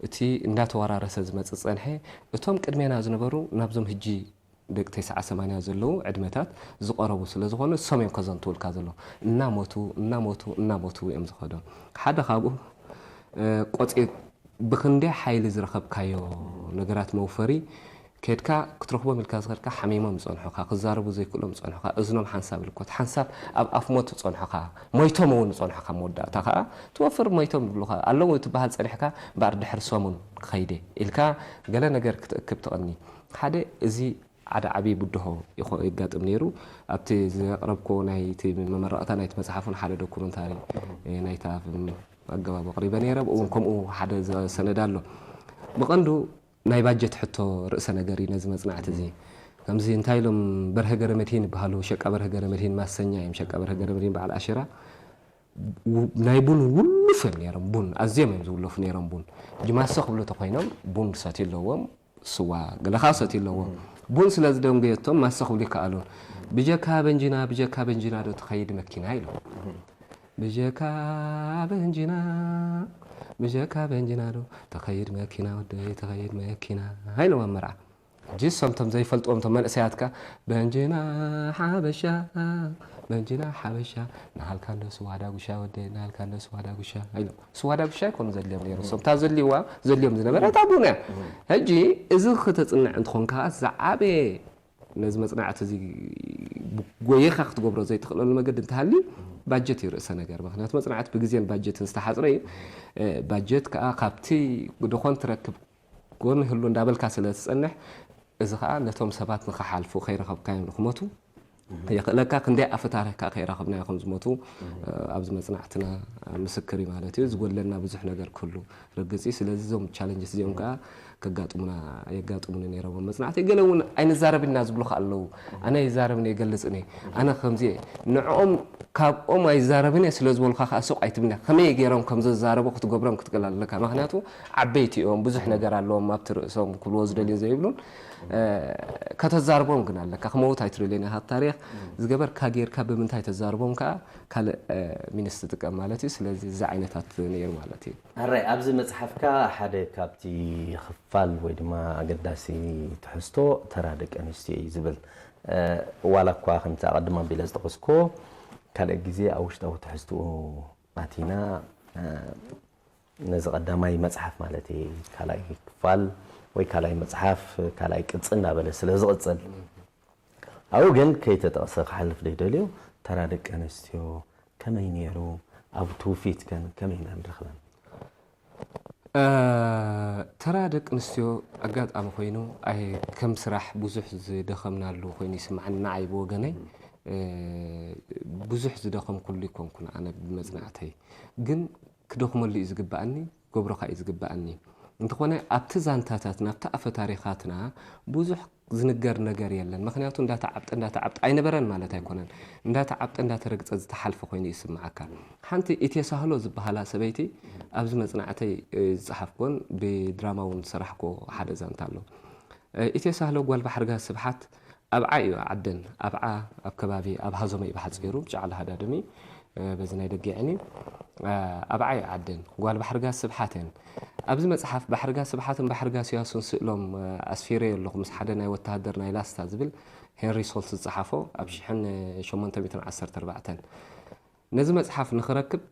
እቲ እንዳተወራረሰ ዝመፅእ ዝፀንሐ እቶም ቅድሜና ዝነበሩ ናብዞም ህጂ ደቂ ተስዓ ሰማንያ ዘለዉ ዕድመታት ዝቐረቡ ስለ ዝኾኑ እሶም እዮም ከዘንትውልካ ዘሎ። እናሞቱ እናሞቱ እናሞቱ እዮም ዝኸዶ። ሓደ ካብኡ ቆፂ ብክንደይ ሓይሊ ዝረኸብካዮ ነገራት መውፈሪ ከድካ ክትረኽቦም ኢልካ ዝኸድካ ሓሚሞም ዝፀንሑኻ፣ ክዛረቡ ዘይክእሎም ዝፀንሑኻ፣ እዝኖም ሓንሳብ ልኮት ሓንሳብ ኣብ ኣፍ ሞት ዝፀንሑኻ፣ ሞይቶም እውን ዝፀንሑኻ፣ መወዳእታ ከዓ ትወፍር ሞይቶም ይብሉኻ ኣለዉ ትበሃል ፀኒሕካ እምበኣር ድሕሪ ሰሙን ክኸይደ ኢልካ ገለ ነገር ክትእክብ ትቐኒ። ሓደ እዚ ሓደ ዓብዪ ብድሆ ይኾ- ይጋጥም ነይሩ። ኣብቲ ዘቕረብኮ ናይቲ መመረቕታ ናይቲ መፅሓፍ እውን ሓደ ዶኩመንታሪ ናይታ ኣገባብ ኣቕሪበ ነይረ። ብኡ እውን ከምኡ ሓደ ሰነድ ኣሎ። ብቐንዱ ናይ ባጀት ሕቶ ርእሰ ነገር እዩ ነዚ መፅናዕቲ እዚ። ከምዚ እንታይ ኢሎም በርሀ ገረመድሂን ይበሃሉ፣ ሸቃ በርሀ ገረመድሂን ማሰኛ እዮም። ሸቃ በርሀ ገረመድሂን በዓል ኣሽራ ናይ ቡን ውሉፍ እዮም ነይሮም። ቡን ኣዝዮም እዮም ዝውለፉ ነይሮም። ቡን ጅማሶ ክብሉ ተኮይኖም ቡን ሰትዩ ኣለዎም፣ ስዋ ገለ ከዓ ሰትዩ ኣለዎም። ቡን ስለ ዝደንጎየቶም ማሶ ክብሉ ይከኣሉን። ብጀካ በንጂና ብጀካ በንጂና ዶ ትኸይድ መኪና ኢሎም። ብጀካ በንጂና ብጀካ በንጂና ዶ ትኸይድ መኪና ወደይ ትኸይድ መኪና ኢሎም ኣብ መርዓ። ሕጂ እሶም ቶም ዘይፈልጥዎም ቶም መንእሰያትካ በንጂና ሓበሻ በንጂና ሓበሻ ናሃልካ እንዶ ስዋ ዳጉሻ ወደይ ናሃልካ እንዶ ስዋ ዳጉሻ ኢሎም። ስዋ ዳጉሻ ኣይኮኑ ዘድልዮም ነይሩ እሶም እታ ዘልዋ ዘልዮም ዝነበረ እታ ቡን እያ። ሕጂ እዚ ከተፅንዕ እንትኾን ከዓ ዝዓበየ ነዚ መፅናዕቲ እዚ ጎይኻ ክትገብሮ ዘይትኽእለሉ መገዲ እንተሃልዩ ባጀት እዩ ርእሰ ነገር። ምክንያቱ መፅናዕቲ ብግዜን ባጀትን ዝተሓፅረ እዩ። ባጀት ከዓ ካብቲ ደኾን ትረክብ ጎን ህሉ እንዳበልካ ስለ ትፀንሕ እዚ ከዓ ነቶም ሰባት ንክሓልፉ ከይረኸብካዮም ንክሞቱ የኽእለካ። ክንደይ ኣፈ ታሪክ ከዓ ከይረኸብናዮ ከም ዝሞቱ ኣብዚ መፅናዕትና ምስክር እዩ ማለት እዩ። ዝጎድለና ብዙሕ ነገር ክህሉ ርግፅ እዩ። ስለዚ እዞም ቻለንጅስ እዚኦም ከዓ ከጋጥሙና የጋጥሙኒ ነይሮም ኣብ መፅናዕተይ። ገለ እውን ኣይንዛረብን ኢና ዝብሉኻ ኣለዉ። ኣነ ኣይዛረብን እየ ይገልፅን እየ ኣነ ከምዚ እየ ንዕኦም ካብኦም ኣይዛረብን እየ ስለ ዝበሉኻ ከዓ ሱቕ ኣይትብልና። ከመይ ገይሮም ከም ዘዛረቡ ክትገብሮም ክትክእል ኣለካ። ምክንያቱ ዓበይቲ እዮም፣ ብዙሕ ነገር ኣለዎም ኣብቲ ርእሶም ክብልዎ ዝደልዩ ዘይብሉን። ከተዛርቦም ግን ኣለካ። ክመውት ኣይትደልዮን ኢኻ። ታሪኽ ዝገበርካ ጌርካ ብምንታይ ተዛርቦም ከዓ ካልእ ሚንስ ትጥቀም ማለት እዩ። ስለዚ እዚ ዓይነታት ነይሩ ማለት እዩ። ሕራይ ኣብዚ መፅሓፍካ ሓደ ካብቲ ክፋል ወይ ድማ ኣገዳሲ ትሕዝቶ ተራ ደቂ ኣንስትዮ እዩ ዝብል። ዋላ እኳ ከምቲ ኣቐድም ኣቢለ ዝጠቐስኩዎ ካልእ ግዜ ኣብ ውሽጣዊ ትሕዝትኡ ኣቲና ነዚ ቀዳማይ መፅሓፍ ማለት እዩ ካልኣይ ክፋል ወይ ካልኣይ መፅሓፍ ካልኣይ ቅፂ እናበለ ስለ ዝቕፅል ኣብኡ ግን ከይተጠቕሰ ክሓልፍ ደይደልዮ ተራ ደቂ ኣንስትዮ ከመይ ነይሩ ኣብ ትውፊት ከን ከመይ ኢና ንረኽበን ተራ ደቂ ኣንስትዮ ኣጋጣሚ ኮይኑ ኣይ ከም ስራሕ ብዙሕ ዝደኸምናሉ ኮይኑ ይስምዓኒ ንዓይ ብወገነይ ብዙሕ ዝደኸምኩሉ ይኮንኩን ኣነ ብመፅናዕተይ ግን ክደኽመሉ እዩ ዝግባኣኒ ገብሮ ከዓ እዩ ዝግባኣኒ እንተኾነ ኣብቲ ዛንታታትና ኣብቲ ኣፈ ታሪኻትና ብዙሕ ዝንገር ነገር የለን ምክንያቱ እንዳተዓብጠ እንዳተዓብጠ ኣይነበረን ማለት ኣይኮነን እንዳተዓብጠ እንዳተረግፀ ዝተሓልፈ ኮይኑ ይስምዓካ ሓንቲ ኢትየሳህሎ ዝበሃላ ሰበይቲ ኣብዚ መፅናዕተይ ዝፀሓፍኮን ብድራማ እውን ዝሰራሕኮ ሓደ ዛንታ ኣሎ ኢትየሳህሎ ጓል ባሕርጋ ስብሓት ኣብዓ እዩ ዓደን ኣብዓ ኣብ ከባቢ ኣብ ሃዞመ እዩ ብሓፂሩ ብጫዕላ ሃዳድም እዩ በዚ ናይ ደጊዕን እዩ ኣብዓ እዩ ዓደን ጓል ባሕርጋ ስብሓት እየን ኣብዚ መፅሓፍ ባሕርጋ ስብሓትን ባሕርጋ ስያሱን ስእሎም ኣስፊረዮ ኣለኹ ምስ ሓደ ናይ ወተሃደር ናይ ላስታ ዝብል ሄንሪ ሶልት ዝፀሓፎ ኣብ ሽሕን ሸሞንተ ሚእትን ዓሰርተ ኣርባዕተን ነዚ መፅሓፍ ንክረክብ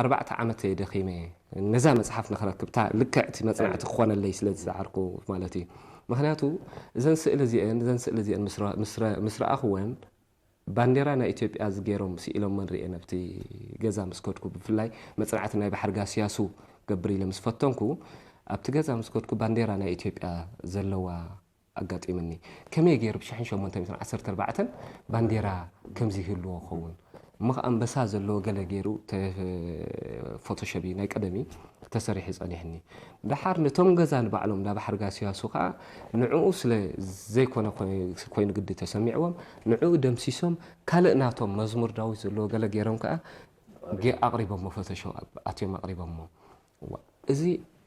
ኣርባዕተ ዓመት እየ ደኺመ ነዛ መፅሓፍ ንክረክብ እታ ልክዕቲ መፅናዕቲ ክኾነለይ ስለ ዝፀዓርኩ ማለት እዩ ምክንያቱ እዘን ስእሊ እዚአን እዘን ስእሊ እዚአን ምስ ረኣኽወን ባንዴራ ናይ ኢትዮጵያ ዝገይሮም ስኢሎመን ርኤ ነብቲ ገዛ ምስ ከድኩ ብፍላይ መፅናዕቲ ናይ ባሕሪ ጋስያሱ ገብር ኢለ ምስ ፈተንኩ ኣብቲ ገዛ ምስ ከድኩ ባንዴራ ናይ ኢትዮጵያ ዘለዋ ኣጋጢምኒ ከመይ ገይሩ ብ ሽሕን ሸሞንተ ሚእትን ዓሰርተ ኣርባዕተን ባንዴራ ከምዚ ይህልዎ ክኸውን ምኽ ኣንበሳ ዘለዎ ገለ ገይሩ ተ-፣ ፎቶሾፕ እዩ፣ ናይ ቀደም እዩ ተሰሪሑ ጸኒሕኒ። ደሓር ነቶም ገዛ ንባዕሎም እንዳ ባሕሪ ጋስያሱ ኸኣ ንዕኡ ስለ ዘይኮነ ኮይ-፣ ኮይኑ ግዲ ተሰሚዕዎም፣ ንዕኡ ደምሲሶም ካልእ ናቶም መዝሙር ዳዊት ዘለዎ ገለ ገይሮም ከኣ ገ-፣ ኣቕሪቦሞ፣ ፎቶሾፕ ኣትዮም ኣቕሪቦሞ። ዋ፣ እዚ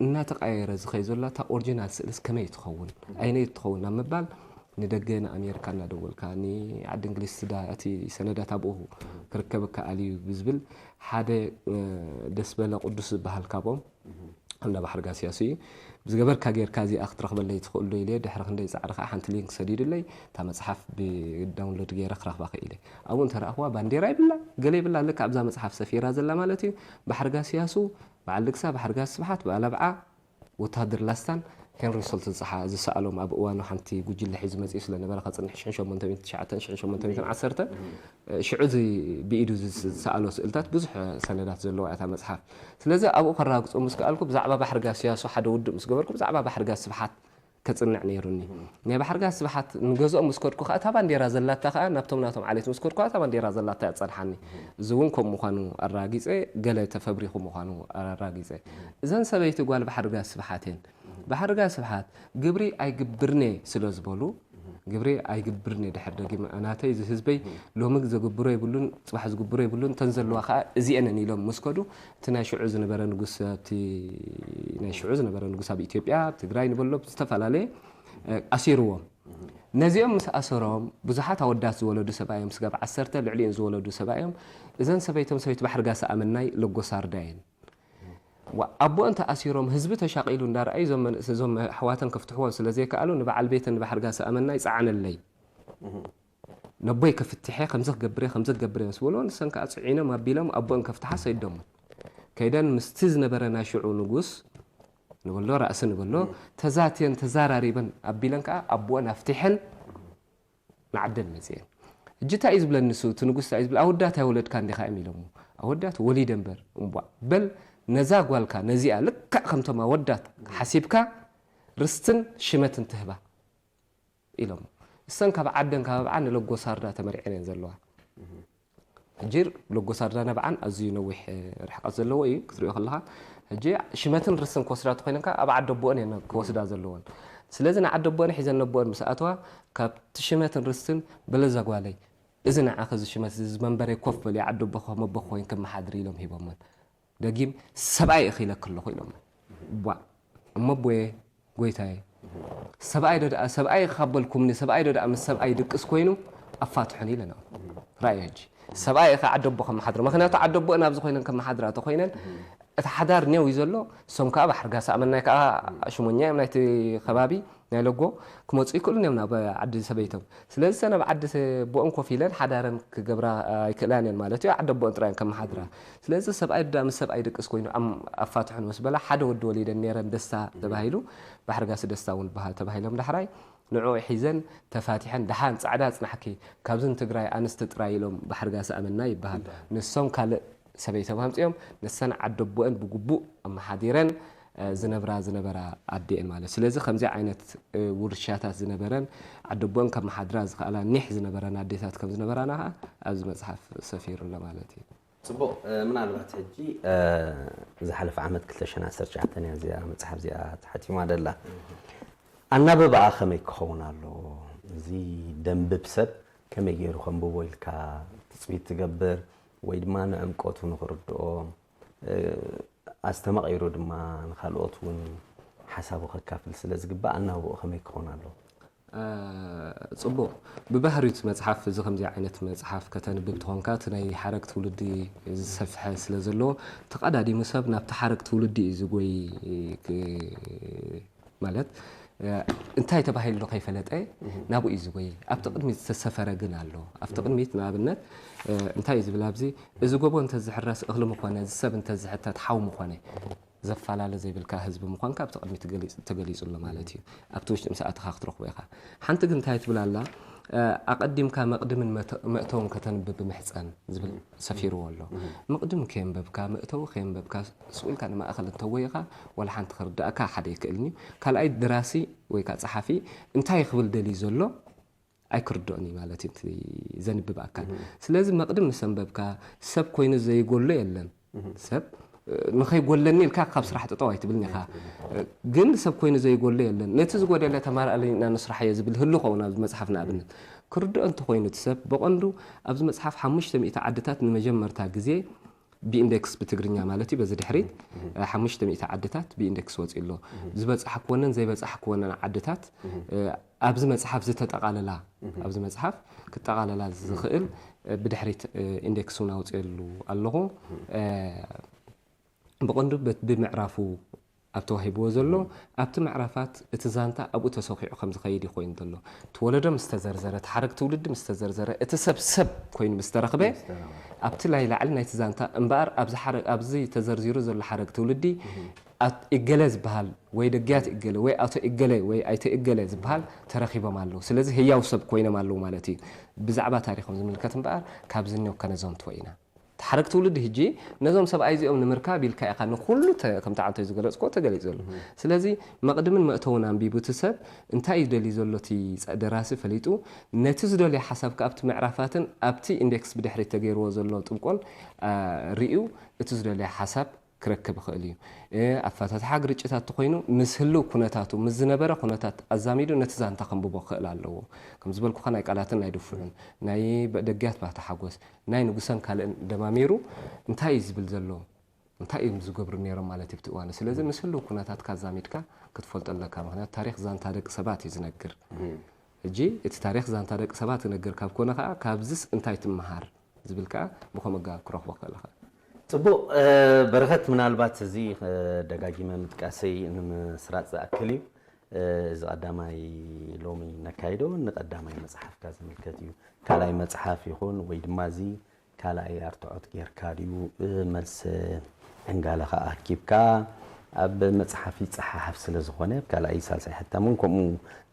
እናተቐያየረ ዝኸይ ዘሎ እታ ኦሪጂናል ስእልስ ከመይ ትኸውን? ኣይነይ ትኸውን ናብ ምባል ንደገ ንኣሜሪካ እናደወልካ፣ ንዓዲ እንግሊዝ ስዳ-፣ እቲ ሰነዳት ኣብኡ ክርከበካ ኣልዩ ብዝብል ሓደ፣ እ፣ ደስ በለ ቅዱስ ዝበሃል ካብኦም እንዳ ባሕሪ ጋስያሱ እዩ። ብዝገበርካ ጌርካ እዚኣ ክትረኽበለይ ትኽእል ዶ ኢለ ድሕሪ ክንደይ ጻዕሪ ከኣ ሓንቲ ሊንክ ሰዲዱለይ እታ መጽሓፍ ብዳውንሎድ ገይረ ክረኽባ ክኢለ። ኣብኡ እንተ ረኣኽዋ ባንዴራ ይብላ፣ ገለ ይብላ፣ ልክዕ ኣብዛ መጽሓፍ ሰፊራ ዘላ ማለት እዩ። ባሕሪ ጋስያሱ፣ በዓል ልግሳ፣ ባሕሪ ጋስ ስብሓት፣ በዓል ኣብዓ፣ ወተሃደር ላስታን ሄንሪ ሶልትን ዝጸሓ-፣ ዝሰኣሎም ኣብ እዋኑ ሓንቲ ጉጅለ ሒዙ መጺኡ ስለ ነበረ ከጽንሕ ሽሕን ሸሞንተ ሚእትን ትሽዓተን ሽሕን ሸሞንተ ሚእትን ዓሰርተን ሽዑ እዚ ብኢዱ ዝስ-፣ ዝሰኣሎ ስእልታት ብዙሕ ሰነዳት ዘለዋ እያ እታ መጽሓፍ። ስለዚ ኣብኡ ከራግጾ ምስ ከኣልኩ ብዛዕባ ባሕሪ ጋስ ያሱ ሓደ ውድእ ምስ ገበርኩ ብዛዕባ ባሕሪ ጋስ ስብሓት ከጽንዕ ነይሩኒ። ናይ ባሕሪ ጋስ ስብሓት ንገዝኦም ምስ ከድኩ ከኣ እታ ባንዴራ ዘላታ ከኣ ናብቶም ናቶም ዓሌት ምስ ከድኩ ከኣ እታ ባንዴራ ዘላታ እያ ትጸንሓኒ። እዚ እውን ከምኡ ምዃኑ ኣራጊጸ፣ ገለ ተፈብሪኹ ምዃኑ ኣራጊጸ። እዘን ሰበይቲ ጓል ባሕሪ ጋስ ስብሓት እየን። ባሕሪ ጋስ ስብሓት ግብሪ ኣይግብርን'የ ስለ ዝበሉ፣ ግብሪ ኣይግብርን'የ ድሕር ደጊም ናተይ እዚ ህዝበይ ሎሚ ዘግብሮ የብሉን፣ ጽባሕ ዝግብሮ የብሉን፣ እተን ዘለዋ ከኣ እዚኤን እየን ኢሎም ምስ ከዱ፣ እቲ ናይ ሽዑ ዝነበረ ንጉስ፣ ኣብቲ ናይ ሽዑ ዝነበረ ንጉስ ኣብ ኢትዮጵያ፣ ኣብ ትግራይ ንበሎ ብዝተፈላለየ፣ እ፣ ኣሲርዎም። ነዚኦም ምስ ኣሰሮም ብዙሓት ኣወዳት ዝወለዱ ሰብኣዮም፣ ስጋብ ዓሰርተ ልዕሊኡን ዝወለዱ ሰብኣዮም፣ እዘን ሰበይቶም ሰበይቲ ባሕሪ ጋስ ኣመናይ ለጎሳርዳ እየን። ዋ-፣ ኣቦአን ተኣሲሮም ህዝቢ ተሻቒሉ እንዳረኣዩ እዞም መንእስ-፣ እዞም ኣሕዋተን ከፍትሕወን ስለ ዘይከኣሉ ንበዓል ቤተን ንባሕሪ ጋስ ኣመናይ ጸዓነለይ። ነቦይ ከፍትሐ ከምዚ ክገብር እየ፣ ከምዚ ክገብር እየ ምስ በልዎ ንሰን ከኣ ጽዒኖም ኣቢሎም ኣቦአን ከፍትሓ ሰይዶሞ። ከይደን ምስቲ ዝነበረ ናይ ሽዑ ንጉስ ንበሎ ራእሲ ንበሎ ተዛትየን ተዛራሪበን ኣቢለን ከኣ ኣቦአን ኣፍቲሐን ንዓደን መጺኤን። ሕጂ እንታይ እዩ ዝብለኒ ንሱ፣ እቲ ንጉስ እንታይ እዩ ዝብል? ኣወዳት ኣይወለድካን ዲኻ እዮም ኢሎሞ። ኣወዳት ወሊደ እምበር፣ እምቧእ። በል ነዛ ጓልካ ነዚኣ ልክዕ ከምቶም ኣወዳት ሓሲብካ ርስትን ሽመትን ትህባ ኢሎሞ። እሰን ካብ ዓደን ካብ ኣብዓን ንለጎሳርዳ ተመርዔን እየን ዘለዋ። ሕጂ ለጎሳርዳ ነብዓን ኣዝዩ ነዊሕ፣ እ፣ ርሕቀት ዘለዎ እዩ ክትሪኦ ከለኻ። ሕጂ ሽመትን ርስትን ክወስዳ ተኾይነን ከኣ ኣብ ዓዲ ኣቦአን እየን ክወስዳ ዘለወን። ስለዚ ንዓዲ ኣቦአን ሒዘን ነቦአን ምስ ኣተዋ፣ ካብቲ ሽመትን ርስትን በለዛ ጓለይ፣ እዚ ንዓኺ እዚ ሽመት እዚ መንበረይ ኮፍ በሊ፣ ዓዲ ኣቦኺ ከም ኣቦኺ ኮይንኪ መሓድሪ ኢሎም ሂቦመን። ደጊም ሰብኣይ ኢኺ ኢለኪ ኣለኹ ኢሎመን። ቧእ፣ እሞ ኣቦየ፣ ጎይታየ፣ ሰብኣይ ዶ ደኣ፣ ሰብኣይ ካብ በልኩምኒ፣ ሰብኣይ ዶ ደኣ ምስ ሰብኣይ ይድቅስ ኮይኑ ኣፋትሑኒ ኢለና። ራእይ ሕጂ ሰብኣይ ኢኺ ዓዲ ኣቦ ከመሓድሮ፣ ምኽንያቱ ዓዲ ኣቦ ናብዚ ኮይነን ከመሓድራ ተኮይነን እቲ ሓዳር ኔው እዩ ዘሎ። እሶም ከኣ ባሕሪ ጋሳ ኣመናይ ከኣ ሽሞኛ እዮም ናይቲ ከባቢ ናይ ለጎ ክመጹ ይክእሉ እዮም ናብ ዓዲ ሰበይቶም። ስለዚ እሰን ኣብ ዓዲ ኣቦአን ኮፍ ኢለን ሓዳረን ክገብራ ኣይክእላን እየን ማለት እዩ። ዓዲ ኣቦአን ጥራይ እየን ከመሓድራ። ስለዚ ሰብኣይ ዶ ደኣ ምስ ሰብኣይ ይድቅስ ኮይኑ ኣም-፣ ኣፋትሑኒ ምስ በላ ሓደ ወዲ ወሊደን ኔረን ደስታ ተባሂሉ ባሕሪ ጋስ ደስታ እውን በሃል ተባሂሎም ዳሕራይ ንዕኡ ሒዘን ተፋቲሐን ደሓን ጻዕዳ ኣጽናሕኪ ካብዚ ንትግራይ ኣንስቲ ጥራይ ኢሎም ባሕሪ ጋስ ኣመና ይበሃል። ንሶም ካልእ ሰበይቶም ኣምጺኦም ንሰን ዓዲ ኣቦአን ብግቡእ ኣመሓዲረን፣ እ፣ ዝነብራ ዝነበራ ኣዴ እየን ማለት። ስለዚ ከምዚ ዓይነት፣ እ፣ ውርሻታት ዝነበረን ዓዲ ኣቦአን ከመሓድራ ዝኸኣላ ኒሕ ዝነበረን ኣዴታት ከም ዝነበራና ከኣ ኣብዚ መጽሓፍ ሰፊሩ ኣሎ ማለት እዩ። ጽቡቕ፣ እ፣ ምናልባት ሕጂ፣ እ፣ ዝሓለፈ ዓመት ክልተ ሽሕን ዓሰርተ ትሽዓተን እያ እዚኣ መጽሓፍ እዚኣ ተሓቲማ ደላ። ኣናብባኣ ከመይ ክኸውን ኣለዎ? እዚ ደንብብ ሰብ ከመይ ገይሩ ከንብቦ ኢልካ ትጽቢት ትገብር ወይ ድማ ንዕምቆቱ ንኽርድኦ፣ እ፣ ኣስተማቒሩ ድማ ንኻልኦት እውን ሓሳቡ ከካፍል ስለ ዝግባእ ኣናብብኡ ከመይ ክኸውን ኣለዎ? እ፣ ጽቡቕ። ብባህሪኡ እቲ መጽሓፍ፣ እዚ ከምዚ ዓይነት መጽሓፍ ከተንብብ ተኾንካ፣ እቲ ናይ ሓረግ ትውልዲ ዝሰፍሐ ስለ ዘለዎ፣ ተቐዳዲሙ ሰብ ናብቲ ሓረግ ትውልዲ እዩ ዝጎይ፣ ክ-፣ ማለት፣ እ፣ እንታይ ተባሂሉ ዶ ከይፈለጠ ናብኡ እዩ ዝጎይ። ኣብቲ ቅድሚት ዝተሰፈረ ግን ኣሎ። ኣብቲ ቅድሚት ንኣብነት፣ እ፣ እንታይ እዩ ዝብል ኣብዚ፣ "እዚ ጎቦ እንተዝሕረስ እኽሊ ምኾነ፣ እዚ ሰብ እንተዝሕተት ሓው ምኾነ" ዘፈላለ ዘይብልካ ህዝቢ ምዃንካ ኣብቲ ቅድሚት ተገሊጹ፣ ተገሊጹ ኣሎ ማለት እዩ። ኣብቲ ውሽጢ ምስ ኣተኻ ክትረኽቦ ኢኻ። ሓንቲ ግን እንታይ ትብል ኣላ? እ፣ ኣቐዲምካ መቕድምን መተ-፣ መእተውን ከተንብብ ብምሕጸን ዝብል ሰፊርዎ ኣሎ። መቕድም ከየንበብካ፣ መእተዊ ከየንበብካ፣ ስቕ ኢልካ ንማእከል እንተወይኻ፣ ዋላ ሓንቲ ክርድኣካ ሓደ ኣይክእልን እዩ። ካልኣይ፣ ደራሲ ወይ ከኣ ጸሓፊ እንታይ ክብል ደልዩ ዘሎ? ኣይክርድኦን እዩ ማለት እዩ እቲ ዘንብብ ኣካል። ስለዚ መቕድም ምስ ኣንበብካ ሰብ ኮይኑ ዘይጎሎ የለን። ሰብ ንኸይጎለኒ ኢልካ ካብ ስራሕ ጠጠው ኣይትብልን ኢኻ። ግን ሰብ ኮይኑ ዘይጎሎ የለን። ነቲ ዝጎደለ ተማልኣለይ ኢና ንስራሕ እየ ዝብል ህሉ ኸውን ኣብዚ መጽሓፍ ንኣብነት ክርድኦ እንተኾይኑ እቲ ሰብ ብቐንዱ ኣብዚ መጽሓፍ ሓሙሽተ ሚእቲ ዓድታት ንመጀመርታ ግዜ ብኢንዴክስ ብትግርኛ ማለት እዩ በዚ ድሕሪት ሓሙሽተ ሚእቲ ዓድታት ብኢንዴክስ ወፂኡ ኣሎ። ዝበፃሕክወንን ዘይበፃሕክወንን ዓድታት ኣብዚ መፅሓፍ ዝተጠቓለላ ኣብዚ መፅሓፍ ክጠቓለላ ዝኽእል ብድሕሪት ኢንዴክስ እውን ኣውፅኤሉ ኣለኹ። ብቐንዱ በት- ብምዕራፉ ኣብ ተዋሂብዎ ዘሎ ኣብቲ ምዕራፋት እቲ ዛንታ ኣብኡ ተሰኪዑ ከም ዝኸይድ እዩ ኮይኑ ዘሎ። እቲ ወለዶ ምስ ተዘርዘረ፣ እቲ ሓረግ ትውልዲ ምስ ተዘርዘረ፣ እቲ ሰብ ሰብ ኮይኑ ምስ ተረኽበ ኣብቲ ናይ ላዕሊ ናይቲ ዛንታ እምበኣር ኣብዚ ሓረግ ኣብዚ ተዘርዚሩ ዘሎ ሓረግ ትውልዲ ኣት- እገለ ዝበሃል ወይ ደግያት እገለ ወይ ኣቶ እገለ ወይ ኣይተ እገለ ዝበሃል ተረኺቦም ኣለዉ። ስለዚ ህያው ሰብ ኮይኖም ኣለዉ ማለት እዩ። ብዛዕባ ታሪኾም ዝምልከት እምበኣር ካብዚ እኒኦ ከነዘንትዎ ኢና። ሓረግ ትውልዲ ሕጂ ነዞም ሰብኣይ እዚኦም ንምርካብ ኢልካ ኢኻ ንኩሉ ተ- ከምቲ ዓንቶይ ዝገለጽኮ ተገሊጹ ዘሎ። ስለዚ መቕድምን መእተውን ኣንቢቡ እቲ ሰብ እንታይ እዩ ደልዩ ዘሎ እቲ ጸ- ደራሲ ፈሊጡ ነቲ ዝደልዮ ሓሳብ ከኣ ኣብቲ ምዕራፋትን ኣብቲ ኢንዴክስ ብድሕሪት ተገይርዎ ዘሎ ጥብቆን አ፣ ርእዩ እቲ ዝደልዮ ሓሳብ ክረክብ ይኽእል እዩ። እ፣ ኣፈታትሓ ግርጭታት ተኾይኑ ምስ ህልው ኩነታቱ ምስ ዝነበረ ኩነታት ኣዛሚዱ ነቲ ዛንታ ከንብቦ ክኽእል ኣለዎ። ከም ዝበልኩኻ ናይ ቃላትን ናይ ድፉዕን ናይ በ- ደግያት ባህታ ሓጎስ ናይ ንጉሰን ካልእን ደማሚሩ እንታይ እዩ ዝብል ዘሎ እንታይ እዮም ዝገብሩ ነይሮም ማለት እዩ ኣብቲ እዋኑ። ስለዚ ምስ ህልው ኩነታትካ ኣዛሚድካ ክትፈልጦ ኣለካ። ምክንያቱ ታሪክ ዛንታ ደቂ ሰባት እዩ ዝነግር። ሕጂ እቲ ታሪክ ዛንታ ደቂ ሰባት ክነግር ካብ ኮነ ከዓ ካብዚስ እንታይ ትመሃር ዝብል ከዓ ብከምኡ ኣገባብ ክረኽቦ ክእል እኽእል። ጽቡቕ። በረኸት፣ ምናልባት እዚ ደጋጊመ ምጥቃሰይ ንምስራጽ ዝኣክል እዩ። እዚ ቀዳማይ ሎሚ ነካይዶ ንቀዳማይ መጽሓፍካ ዝምልከት እዩ። ካልኣይ መጽሓፍ ይኹን ወይ ድማ እዚ ካልኣይ ኣርትዖት ጌርካ ድዩ? መልሲ ዕንጋለ ከኣ ኣኪብካ ኣብ መጽሓፍ ይጸሓሓፍ ስለ ዝኾነ፣ ኣብ ካልኣይ ሳልሳይ ሕታም እውን ከምኡ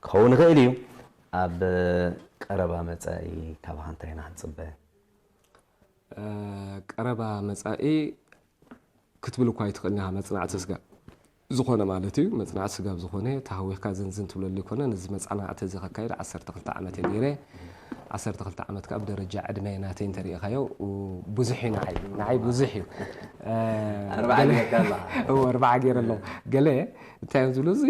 ክኸውን ይኽእል እዩ። ኣብ ቀረባ መጻኢ ካባኻ እንታይ ኢና ክንጽበ? ቀረባ መጻኢ ክትብል እኳ ኣይትኽእልን ኢኻ። መጽናዕቲ ስጋብ ዝኾነ ማለት እዩ። መጽናዕቲ ስጋብ ዝኾነ ተሃዊኽካ ዘንዝን ትብለሉ ኣይኮነን። እዚ መጽናዕቲ እዚ ከካይድ ዓሰርተ ክልተ ዓመት እየ ገይረ። ዓሰርተ ክልተ ዓመት ከዓ ብደረጃ ዕድመ ናተይ እንተሪኢኻዮ ብዙሕ እዩ ንዓይ። ንዓይ ብዙሕ እዩ። ኣርባዓ ገለ- ጌርካ ኣለኻ። እወ፣ ኣርባዓ ገይረ ኣለኹ። ገለ እንታይ እዮም ዝብሉ፣ እዚ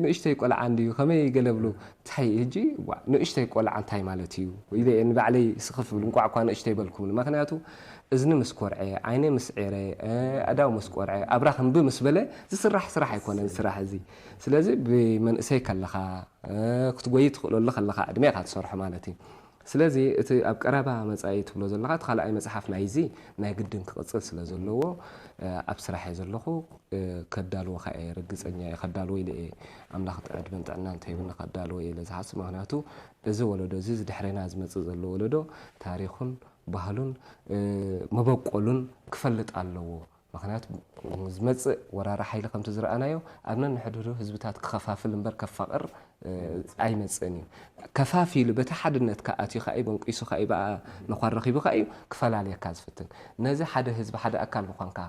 ንእሽተይ ቆልዓ እንድዩ፣ ከመይ ገለ ብሉ። እንታይ ሕጂ ዋ ንእሽተይ ቆልዓ እንታይ ማለት እዩ ኢለ እየ ንባዕለይ ስኽፍ ብል እንቋዕ እኳ ንእሽተይ በልኩምኒ። ምክንያቱ እዝኒ ምስ ኮርዐ፣ ዓይነይ ምስ ዔረ፣ ኣእዳው ምስ ቆርዐ፣ ኣብራኽ እምቢ ምስ በለ ዝስራሕ ስራሕ ኣይኮነን ስራሕ እዚ። ስለዚ ብመንእሰይ ከለኻ ክትጎይ ትኽእለሉ ከለኻ ዕድመ ኢኻ ትሰርሖ ማለት እዩ። ስለዚ እቲ ኣብ ቀረባ መጻኢ ትብሎ ዘለኻ እቲ ካልኣይ መጽሓፍ ናይዚ ናይ ግድን ክቕጽል ስለ ዘለዎ ኣብ ስራሕ እየ ዘለኹ። ከዳልዎ ከኣ እየ ርግጸኛ እየ። ከዳልዎ ኢለ እየ ኣምላኽ ዕድመን ጥዕናን እንተሂቡኒ ከዳልዎ እየ ኢለ ዝሓስብ። ምኽንያቱ እዚ ወለዶ እዚ እዚ ድሕሬና ዝመጽእ ዘሎ ወለዶ ታሪኹን ባህሉን መበቆሉን ክፈልጥ ኣለዎ። ምኽንያቱ ዝመጽእ ወራሪ ሓይሊ ከምቲ ዝረኣናዮ ኣብ ነንሕድሕዱ ህዝብታት ክኸፋፍል እምበር ከፋቕር ኣይመጽእን እዩ። ከፋፊሉ በቲ ሓድነትካ ኣትዩ ከኣ እዩ በንቂሱ ከኣ እዩ ብኣ ነዃል ረኺቡ ከኣ እዩ ክፈላልየካ ዝፍትን። ነዚ ሓደ ህዝቢ ሓደ ኣካል ምዃንካ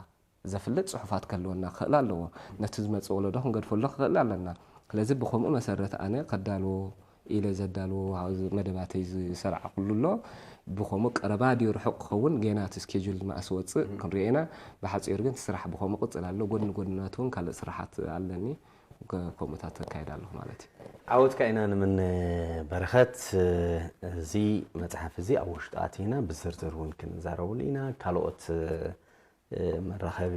ዘፍልጥ ጽሑፋት ክህልወና ክኽእል ኣለዎ። ነቲ ዝመጽእ ወለዶ ክንገድፈሉ ክኽእል ኣለና። ስለዚ ብኸምኡ መሰረት ኣነ ከዳልዎ ኢለ ዘዳልዎ መደባተይ ዝሰራዕኩሉ ኣሎ። ብኸምኡ ቀረባ ድዩ ርሑቕ ክኸውን ጌና እቲ ስኬጁል መኣስ ወጽእ ክንሪኦ ኢና። ብሓጺሩ ግን እቲ ስራሕ ብኸምኡ ቅጽል ኣሎ። ጎድኒ ጎድናቱ እውን ካልእ ስራሓት ኣለኒ። ከምኡታት ተካይድ ኣለኹ ማለት እዩ። ዓወትካ ኢና ንምነ በረኸት። እዚ መጽሓፍ እዚ ኣብ ውሽጡ ኣቲና ብዝርዝር እውን ክንዛረብሉ ኢና። ካልኦት መራኸቢ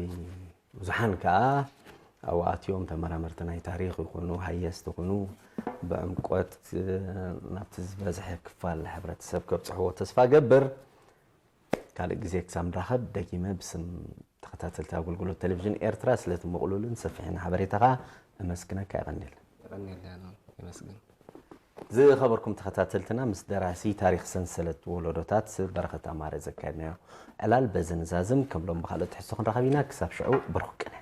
ብዙሓን ከኣ ኣብኡ ኣትዮም ተመራመርቲ ናይ ታሪኽ ይኹኑ ሃየስቲ ይኹኑ ብዕምቆት ናብቲ ዝበዝሐ ክፋል ሕብረተሰብ ከብጽሕዎ ተስፋ ገብር። ካልእ ግዜ ክሳብ ንራኸብ ደጊመ ብስም ተኸታተልቲ ኣገልግሎት ቴሌቪዥን ኤርትራ ስለቲ ምቕሉልን ሰፊሕን ሓበሬታኻ እመስግነካ። የቐንየልና። የቐንየልና። የመስግን። ዝኸበርኩም ተኸታተልትና ምስ ደራሲ ታሪኽ ሰንሰለት ወለዶታት በረኸት ኣማረ ዘካየድናዮ ዕላል በዚ ንዛዝም። ከም ሎም ብኻልእ ትሕዝቶ ክንራኸብ ኢና። ክሳብ ሽዑ ብሩኽ ቅነ።